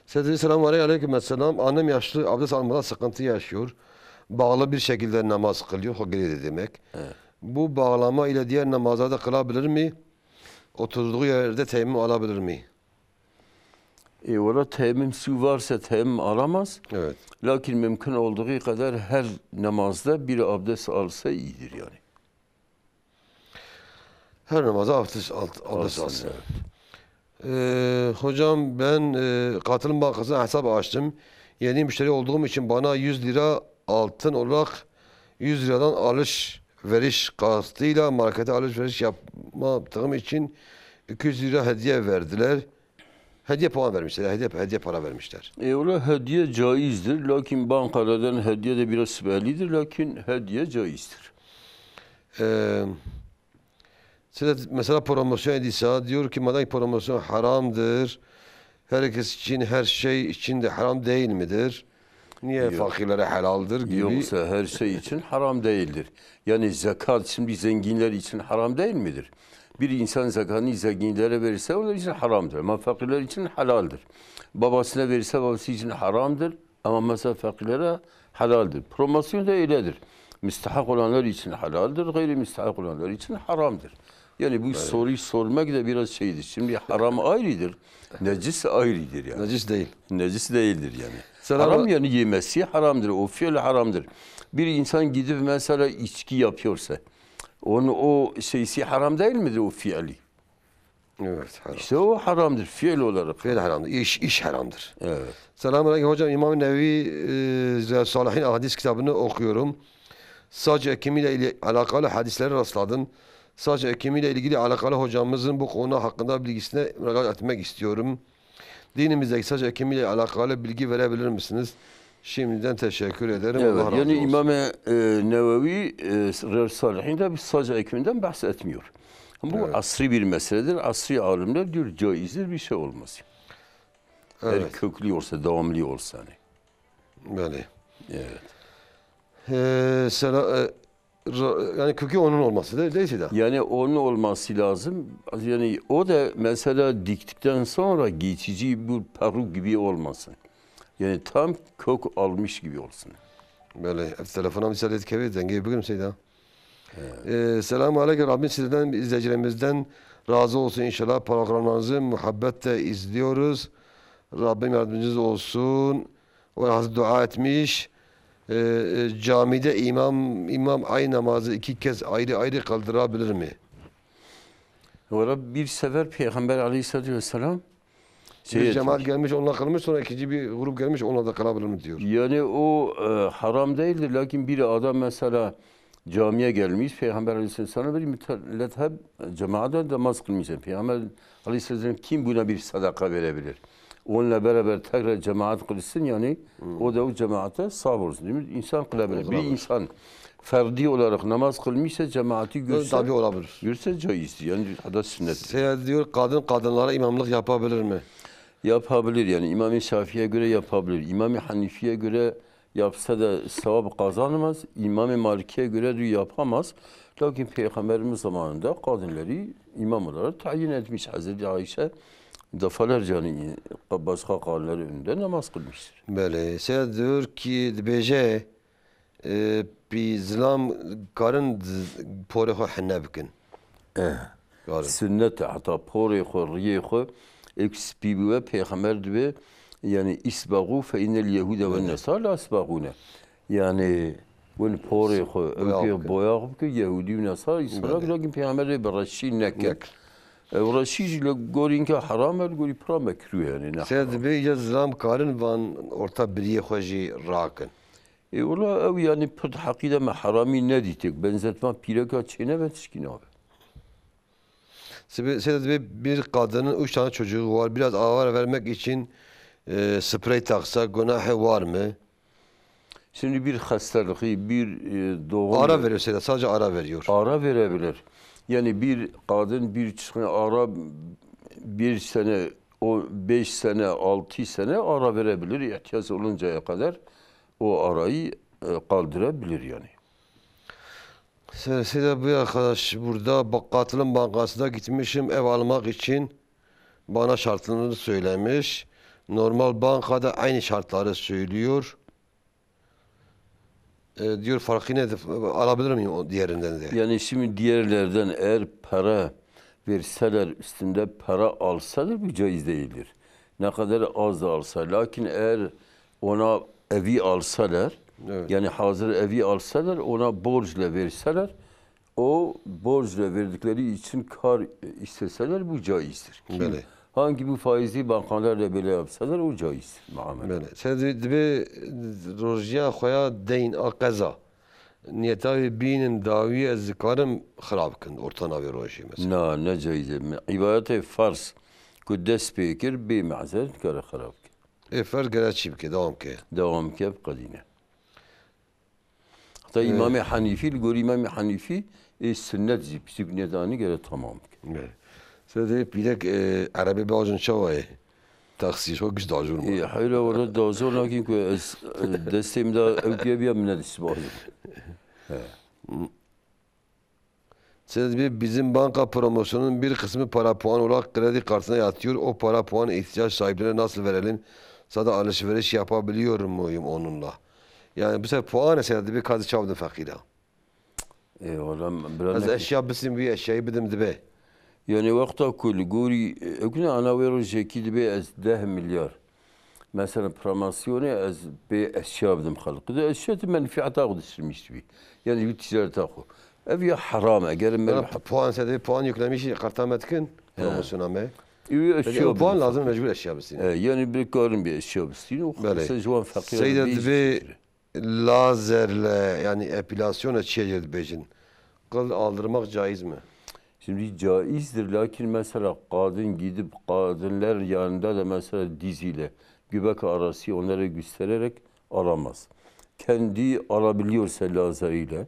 Seyda, selamun aleyküm, aleyküm selam. Annem yaşlı, abdest almada sıkıntı yaşıyor. Bağlı bir şekilde namaz kılıyor, o geri de demek. Bu bağlama ile diğer namazları da kılabilir mi? Oturduğu yerde teyemmüm alabilir mi? E, orada teyemmüm suyu varsa teyemmüm alamaz. Evet. Lakin mümkün olduğu kadar her namazda bir abdest alsa iyidir yani. Her namaza abdest, alt- abdest Alsın, alsın. evet. Ee, hocam ben e, Katılım Bankası'na hesap açtım. Yeni müşteri olduğum için bana yüz lira altın olarak yüz liradan alış veriş kastıyla markete alışveriş yapmadığım için iki yüz lira hediye verdiler. Hediye puan vermişler, hediye, hediye para vermişler. E, ola hediye caizdir. Lakin bankalardan hediye de biraz şüphelidir. Lakin hediye caizdir. Ee, size mesela promosyon edilse diyor ki madem ki promosyon haramdır, herkes için her şey için de haram değil midir? Niye Yok. fakirlere helaldir gibi? Yoksa her şey için haram değildir. Yani zekat şimdi zenginler için haram değil midir? Bir insan zekatını zenginlere verirse onlar için haramdır. Ama fakirler için halaldir. Babasına verirse babası için haramdır. Ama mesela fakirlere halaldir. Promosyon da öyledir. Müstahak olanlar için halaldir, gayri müstahak olanlar için haramdır. Yani bu soruyu sormak da biraz şeydir. Şimdi haram ayrıdır, necis ayrıdır yani. Necis değil. Necis değildir yani. Selam- Haram yani yemesi haramdır, o fiil haramdır. Bir insan gidip mesela içki yapıyorsa, onun o şeysi haram değil midir o fiili? Evet, haram. İşte o haramdır fiil olarak. Fiil haramdır, iş, iş haramdır. Evet. Selamun aleyküm hocam. İmam Nevevi e, Riyadus Salihin hadis kitabını okuyorum. Saç ekimiyle ile alakalı hadislere rastladım. Saç ekimiyle ilgili alakalı hocamızın bu konu hakkında bilgisine müracaat etmek istiyorum. Dinimizdeki saç ekimiyle alakalı bilgi verebilir misiniz? Şimdiden teşekkür ederim. Evet, Allah razı yani olsun. İmam-ı e, Nevevi e, Riyad-ı Salihi'nde bir sadece ekmeğinden bahsetmiyor. Bu Evet. asri bir meseledir. Asri alimler diyor caizdir, bir şey olmaz. Eğer Evet. köklü olsa, devamlı olsa hani. Belê. Evet. Ee, sela, e, ra- yani kökü onun olması değil, değilse de. Yani onun olması lazım. Yani o da mesela diktikten sonra geçici bir peruk gibi olmasın. Yani tam kök almış gibi olsun. Belê. Ev telefona misal et kevê dengê bigrim Seyda. Ee, selamun aleyküm. Rabbim sizden, izleyicilerimizden razı olsun inşallah. Programlarınızı muhabbetle izliyoruz. Rabbim yardımcınız olsun. O hazır dua etmiş. Ee, e, camide imam imam aynı namazı iki kez ayrı ayrı kıldırabilir mi? Valla bir sefer Peygamber aleyhissalatü vesselam Bir şey cemaat etmiş. Gelmiş onunla kılmış, sonra ikinci bir grup gelmiş onunla da kılabilir mi diyor. Yani o e, haram değildir. Lakin bir adam mesela camiye gelmiş, Peygamber aleyhisselam bir millet hep cemaate namaz kılmış. Peygamber aleyhisselam kim buna bir sadaka verebilir? Onunla beraber tekrar cemaat kılsın yani o da o cemaate sahip olsun. Değil mi? İnsan kılabilir. Bir Kılabilir. insan ferdi olarak namaz kılmışsa cemaati görse, Tabii olabilir. görse caizdir. Yani hatta sünnettir. Seyda diyor, kadın kadınlara imamlık yapabilir mi? Yapabilir yani. İmam-ı Şafii'ye göre yapabilir. İmam-ı Hanifi'ye göre yapsa da sevap kazanmaz. İmam-ı Maliki'ye göre de yapamaz. Lakin Peygamberimiz zamanında kadınları imam olarak tayin etmiş. Hazreti Ayşe defalarca yani başka kadınların önünde namaz kılmıştır. Belê. Seyda diyor ki, dibêje, e, pî zilam karin z- porê xwe hine bikin. Eh. Karin. Sünnet e, heta porê xwe, riyê xwe, ek spî bibe, pêxemer dibe, yani isbaxu fe innel yehude ve nesar la isbaxune. Yani win porê xwe, ew Boyax pê bikin. Boyax bike, Yehudî û Nesar, Îsraîl, Belê. lakin Pêxemer dê bi reşî neke. Nek. Ew reşî jî li gorî inka heram e, li gorî pira mekrûh e, yani ne Seyda heram. Dibê ya zilam karin van orta biriyê xwe jî rakin. E, wela ew yani pir heqî de me heramî nedîtik. Benzetma pîreka çênebe tişkî nabe. Sebe- Seyda Dibê bir kadının üç tane çocuğu var. Biraz ara vermek için e, sprey taksa günahı var mı? Şimdi bir hastalığı, bir e, doğum... Ara veriyor Seyda, sadece ara veriyor. Ara verebilir. Yani bir kadın bir çıkın ara bir sene, o beş sene, altı sene ara verebilir. İhtiyaç oluncaya kadar o arayı e, kaldırabilir yani. Seyda, bu arkadaş burada bak, Katılım Bankası'na gitmişim ev almak için, bana şartlarını söylemiş. Normal bankada aynı şartları söylüyor. E, diyor farkı nedir? Alabilir miyim o diğerinden de? Yani şimdi diğerlerden eğer para verseler, üstünde para alsalar bu caiz değildir. Ne kadar az da alsa. Lakin eğer ona evi alsalar, Evet. yani hazır evi alsalar, ona borcla verseler, o borcla verdikleri için kar isteseler bu caizdir. Kim, Belê. hangi bu faizli bankalarla böyle yapsalar o caizdir muamele. Belê. Seyda Dibê rojiya xwe ya deyn a qeza. Niyeta wê bînin dawî ez dikarim xirab kin orta navê rojê mesela. Na, ne caiz e. Îbadetê farz ku dest pê kir bê mazeret dikare xirab ke. Ê ferz gere çî bike, devam ke. Devam ke bi qedîne. Hatta İmam-ı Hanifi, li gor İmam-ı Hanifi, ê sünnet jî, pisîk nêdanî gere tamam ke. Evet. Seyda Dibê pîrek e, erebê bajin çawa ye? Taksî xwe giş dajûr E, me. Hayra wala dazor nakin ku ez e, destê min de ew piye biya min nedî sibazim. Seyda Dibê bizim banka promosyonunun bir kısmı para puan olarak kredi kartına yatıyor. O para puanı ihtiyaç sahiplerine nasıl verelim? Sadece alışveriş yapabiliyor muyum onunla? Yani bu sefer puan ise Seyda Dibê kazı çavdın fakira. E, wala bira Ez ne- eşya bisim bir eşyayı bidim Dibê. Yani wexta ku li gorî, e, ew ne ana wê rojekî dibê ez deh milyar. Mesela promosyonê ez bê eşya bidim xelk. De eşya tu menfiata xwe dişirmiş bî. Yani bir ticareta xwe. Ev ya heram e. Eger Yani men puan Seyda Dibê puan yüklemiş karta me dikin. Promosyona me. Ew Peki eşya o puan bidim. lazım mecbur eşya bisin. E, yani bir karin bir eşya bistîn û Belê. xelk ji wan feqîr Seyda bê Dibê jî. lazerle yani epilasyona çiye dibêjin. Kıl aldırmak caiz mi? Şimdi caizdir lakin mesela kadın gidip kadınlar yanında da mesela diziyle göbek arası onlara göstererek alamaz. Kendi alabiliyorsa lazeriyle,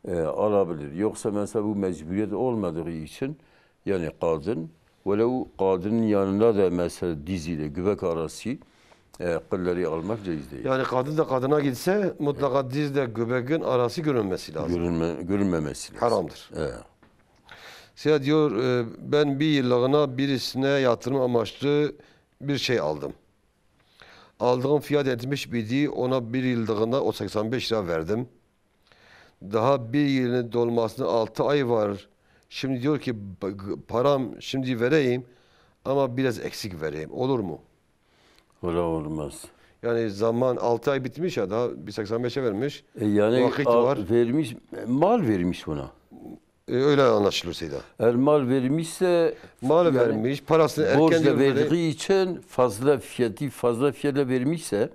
e, alabilir. Yoksa mesela bu mecburiyet olmadığı için, yani kadın, velev kadının yanında da mesela diz ile göbek arası, e, kılları almak caiz değil. Yani kadın da kadına gitse mutlaka dizle göbeğin arası görünmesi lazım. Görünme-, görünmemesi lazım. Haramdır. Evet. Seyda diyor, e, ben bir yıllığına birisine yatırım amaçlı bir şey aldım. Aldığım fiyat yetmiş idi, ona bir yıllığına o seksen beş lira verdim. Daha bir yılın dolmasına altı ay var. Şimdi diyor ki, "Ba-, param şimdi vereyim ama biraz eksik vereyim." Olur mu? Öyle olmaz. Yani zaman altı ay bitmiş ya, daha bir seksen beşe vermiş. E, yani Vakit al-, var. Vermiş, mal vermiş ona. E, öyle anlaşılır Seyda. Eğer mal vermişse, mal yani vermiş, parasını borç erken da verdiği için fazla fiyatı, fazla fiyatla vermişse,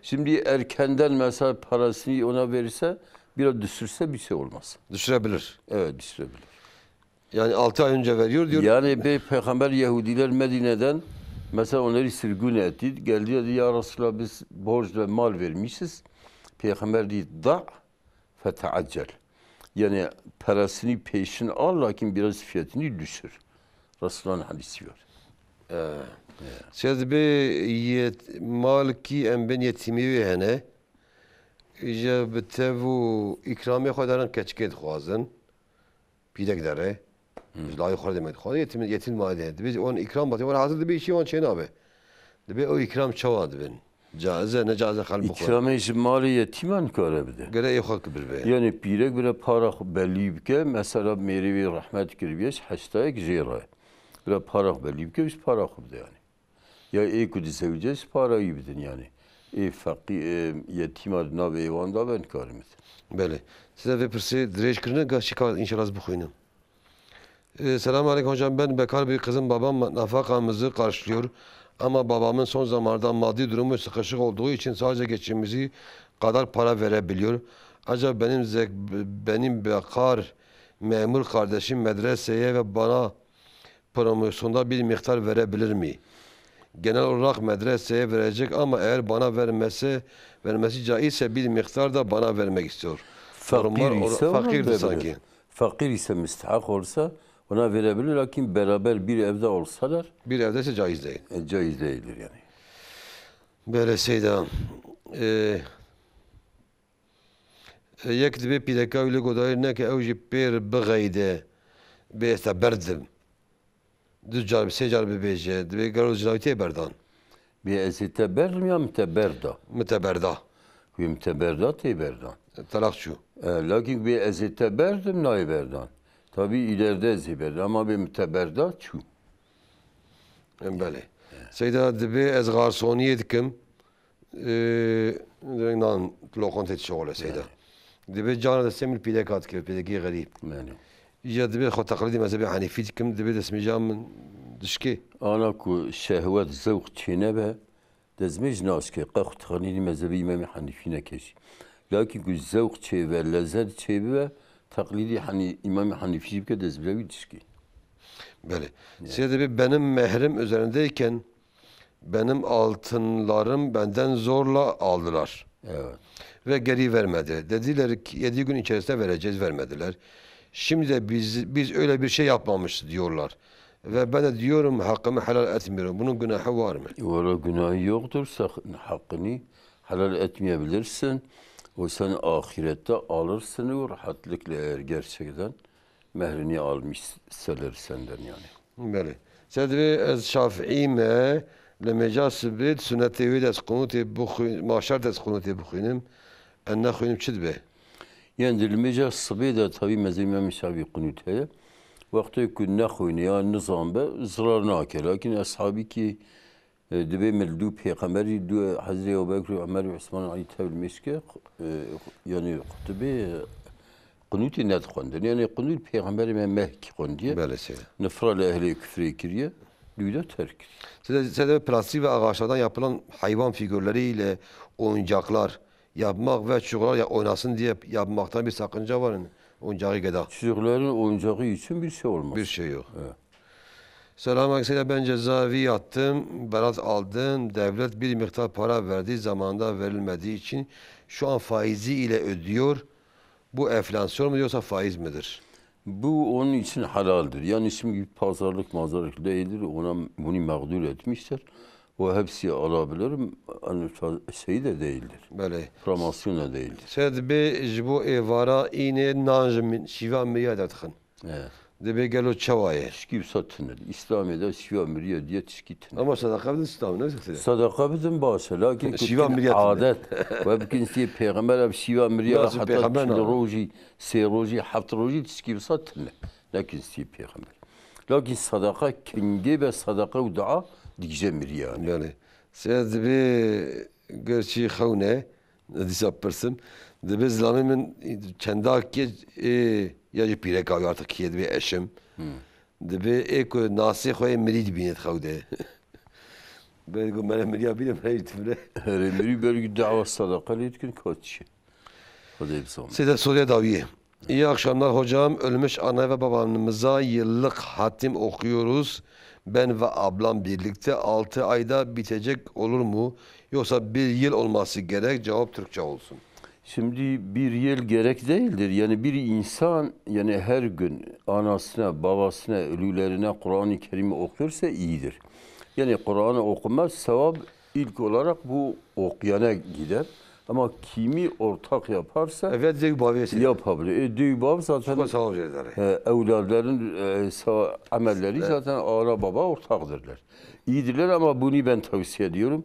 şimdi erkenden mesela parasını ona verirse, biraz düşürse bir şey olmaz. Düşürebilir. Evet, düşürebilir. Yani altı ay önce veriyor diyor. Yani bir peygamber Yahudiler Medine'den mesela onları sürgün etti. Geldi dedi, "Ya Resulallah, biz borçla mal vermişiz." Peygamber dedi, "Da feteaccel." Yani parasını peşin al, lakin biraz fiyatını düşür. Resulullah'ın hadisi var. Ee, Seyda dibe yet-, mal ki em bên yetimî wê hene. Îja bi tev û îkramê xwe darin keçikê dixwazin. Pîrek dere. Hı. Ji layê xwe demek dixwaze. Yetim, yetim made. Dibe on îkram batê. Wan hazir dibe işî wan çênabe. Dibe o îkram çawa dibin? Caiz e, ne caiz e, xelk bixwe. Îkramê ji malê yetîman kare bide. Gere ê xwe kibir be. Yani pîrek bire para xwe belî bike. Mesela mêrê wî rehmet kiribiye, ji heştayek jê re. Bire para xwe belî bike, ji para xwe bide yani. Ya ê ku dizewce ji para wî bidin yani. Ê feqî, ê yetîma di navê êwan de ben karim bidin. Belê. Size vê pirsê dirêj kirine, ga şika înşallah ez bixwînim. Ee, selamun aleyküm hocam. Ben bekar bir kızım, babam nafakamızı karşılıyor. Ama babamın son zamanlarda maddi durumu sıkışık olduğu için sadece geçimimizi kadar para verebiliyor. Acaba benim zek-, benim bekar memur kardeşim medreseye ve bana promosyonda bir miktar verebilir mi? Genel olarak medreseye verecek ama eğer bana vermese, vermesi caizse bir miktar da bana vermek istiyor. Fakir Durumlar or-, ise ona fakirdi verir. Sanki. Fakir ise, müstahak olsa ona verebilir. Lakin beraber bir evde olsalar, bir evde ise caiz değil. E, caiz değildir yani. Belê Seyda. E, Yek dibê pîreka wî li godarî neke, ew jî pêr bixeyde, bê ez te berdim. Du car, sê car bibêje, dibê gelo ji navî tê berdan. Bê ez ê te berdim ya min te berda? Min te berda. Wê min te berda tê berdan. Telaq çû. E, lakin bê ez ê te berdim nayê berdan. Tabî îlerde ez ê berdim ama bê min te berda çû. Em belê. Seyda dibê ez garsoniyê dikim. Ee, nan lokantê dişixule Seyda. Yani. Dibê cara destê min pîreka dikir, pîrekî xerîb. Yani. Îca dibê xwe teqlîdî mezhebê Henîfî dikim, dibê destmêja min dişkê. Ana ku şehwet, zewq çênebe, destmêj naşkê. Qe xwe teqlîdî mezhebê Îmamê Henîfî neke jî. Lakin ku zewq çêbe, lezet çêbibe, teqlîdî Henî-, Îmamê Henîfî jî bike, destmêja wî dişkê. Belê. Yani. Seyda dibê benim mehrim üzerindeyken benim altınlarım benden zorla aldılar. Evet. Ve geri vermedi. Dediler ki, "Yedi gün içerisinde vereceğiz," vermediler. Şimdi de biz, "Biz öyle bir şey yapmamışız," diyorlar. Ve ben de diyorum, "Hakkımı helal etmiyorum." Bunun günahı var mı? Valla günahı yoktur, sak-, hakkını helal etmeyebilirsin. O sen ahirette alırsın o rahatlıkla eğer gerçekten mehrini almışseler senden yani. Belê. Seyda dibê ez Şafiî me, li mêja sibê di sunetê wê de ez qunûtê bixwî-, maşer de ez qunûtê bixwînim. Ez nexwînim çi dibe? Yani di li mêja sibê de tabî mezhebê Îmam Şafî qunût heye. Wextê ku nexwîne ya nizan be, zirar nake. Lakin eshabî ki E, dibê min li dû pêxemberî, dû Hezrê Ebubekir û Emer û Osman Elî tevl mêşke, e, yani qutibê, e, qunûtê nedixwendin. Yani qunût pêxemberê me mehkî xwendiye. Belê seyda. Nifra li ehlê kufrê kiriye, dû de terk kiriye. Seyda, seyda plastik ve ağaçlardan yapılan hayvan figürleriyle oyuncaklar yapmak ve çocuklar ya oynasın diye yapmaktan bir sakınca var mı? Oyuncağı geda. Çocukların oyuncağı için bir şey olmaz. Bir şey yok. Evet. Selam, aksine ben cezaevi yattım, berat aldım. Devlet bir miktar para verdiği zamanda verilmediği için şu an faizi ile ödüyor. Bu enflasyon mu yoksa faiz midir? Bu onun için halaldir. Yani şimdi bir pazarlık mazarlık değildir. Ona bunu mağdur etmiştir. O hepsi alabilirim. Hani fa- şey de değildir. Böyle. Promosyon da değildir. Sed be ji bo êvara îne nan ji min, şîva miriya derdixin. Evet. Dibê gelo çawa ye? Tişkî wisa tune. İslamê de şîva miriya diye tişkî tune. Ama sadaka bidin, İslam ne ziktir? Sadaka bidin baş e, lakin Şîva kutin miriya tune. Adet. Ve bikin siye peygamber ev şîva miriya Nasıl hatta peygamber çil ne? Rojî, sê rojî, heft rojî tişkî wisa tune. Lakin siye peygamber. Lakin sadaka kingê ve sadaka û dua dikje miriya. Yani. Sed be gerçi xewne, dîsa pirsim. Dibê zilamê min çendakê, e, ya jî pîreka wî artık kiye dibê eşim. Dibê ê ku nasê xwe yê mirî dibîne di xew de. Belê ku mere miriya bîne, mere jî dimire. Herê mirî belkî dawa sadaka lê dikin, ka çi? Xwedê bizane. Seyda Soruya Dawiye. İyi akşamlar hocam. Ölmüş anne ve babamıza yıllık hatim okuyoruz. Ben ve ablam birlikte altı ayda bitecek olur mu? Yoksa bir yıl olması gerek. Cevap Türkçe olsun. Şimdi bir yıl gerek değildir. Yani bir insan, yani her gün anasına, babasına, ölülerine Kur'an-ı Kerim'i okuyorsa iyidir. Yani Kur'an'ı okumaz, sevap ilk olarak bu okuyana gider. Ama kimi ortak yaparsa Evet, zevk bavi. Yapabilir. E, duybav zaten Çok sağ ol Cezare. e, evladların e, sa- amelleri zaten ana baba ortaktırlar. İyidirler ama bunu ben tavsiye ediyorum.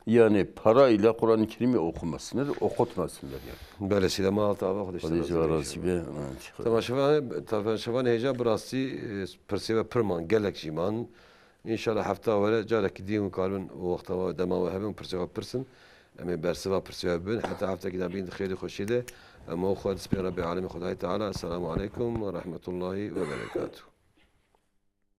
Yani parayla Kur'an-ı Kerim'i okumasınlar, okutmasınlar yani. Böyle silema altı abi, Xwedê Xwedê ji we razî be. Temaşevan, temaşevan hêja bi rastî, e, pirsê ve pirman gelek jî man. İnşallah hefta were carekî din û karibin û wexta we dema we hebin pirsê ve pirsin. Em ê bersiva pirsê ve bibin. Heta heftekî de bîn di xêrî xweşî de. Em û xwe dispên Rebbê Alemê Xwedayê Teala. Esselamu Aleykum ve Rahmetullahi ve Berekatuhu.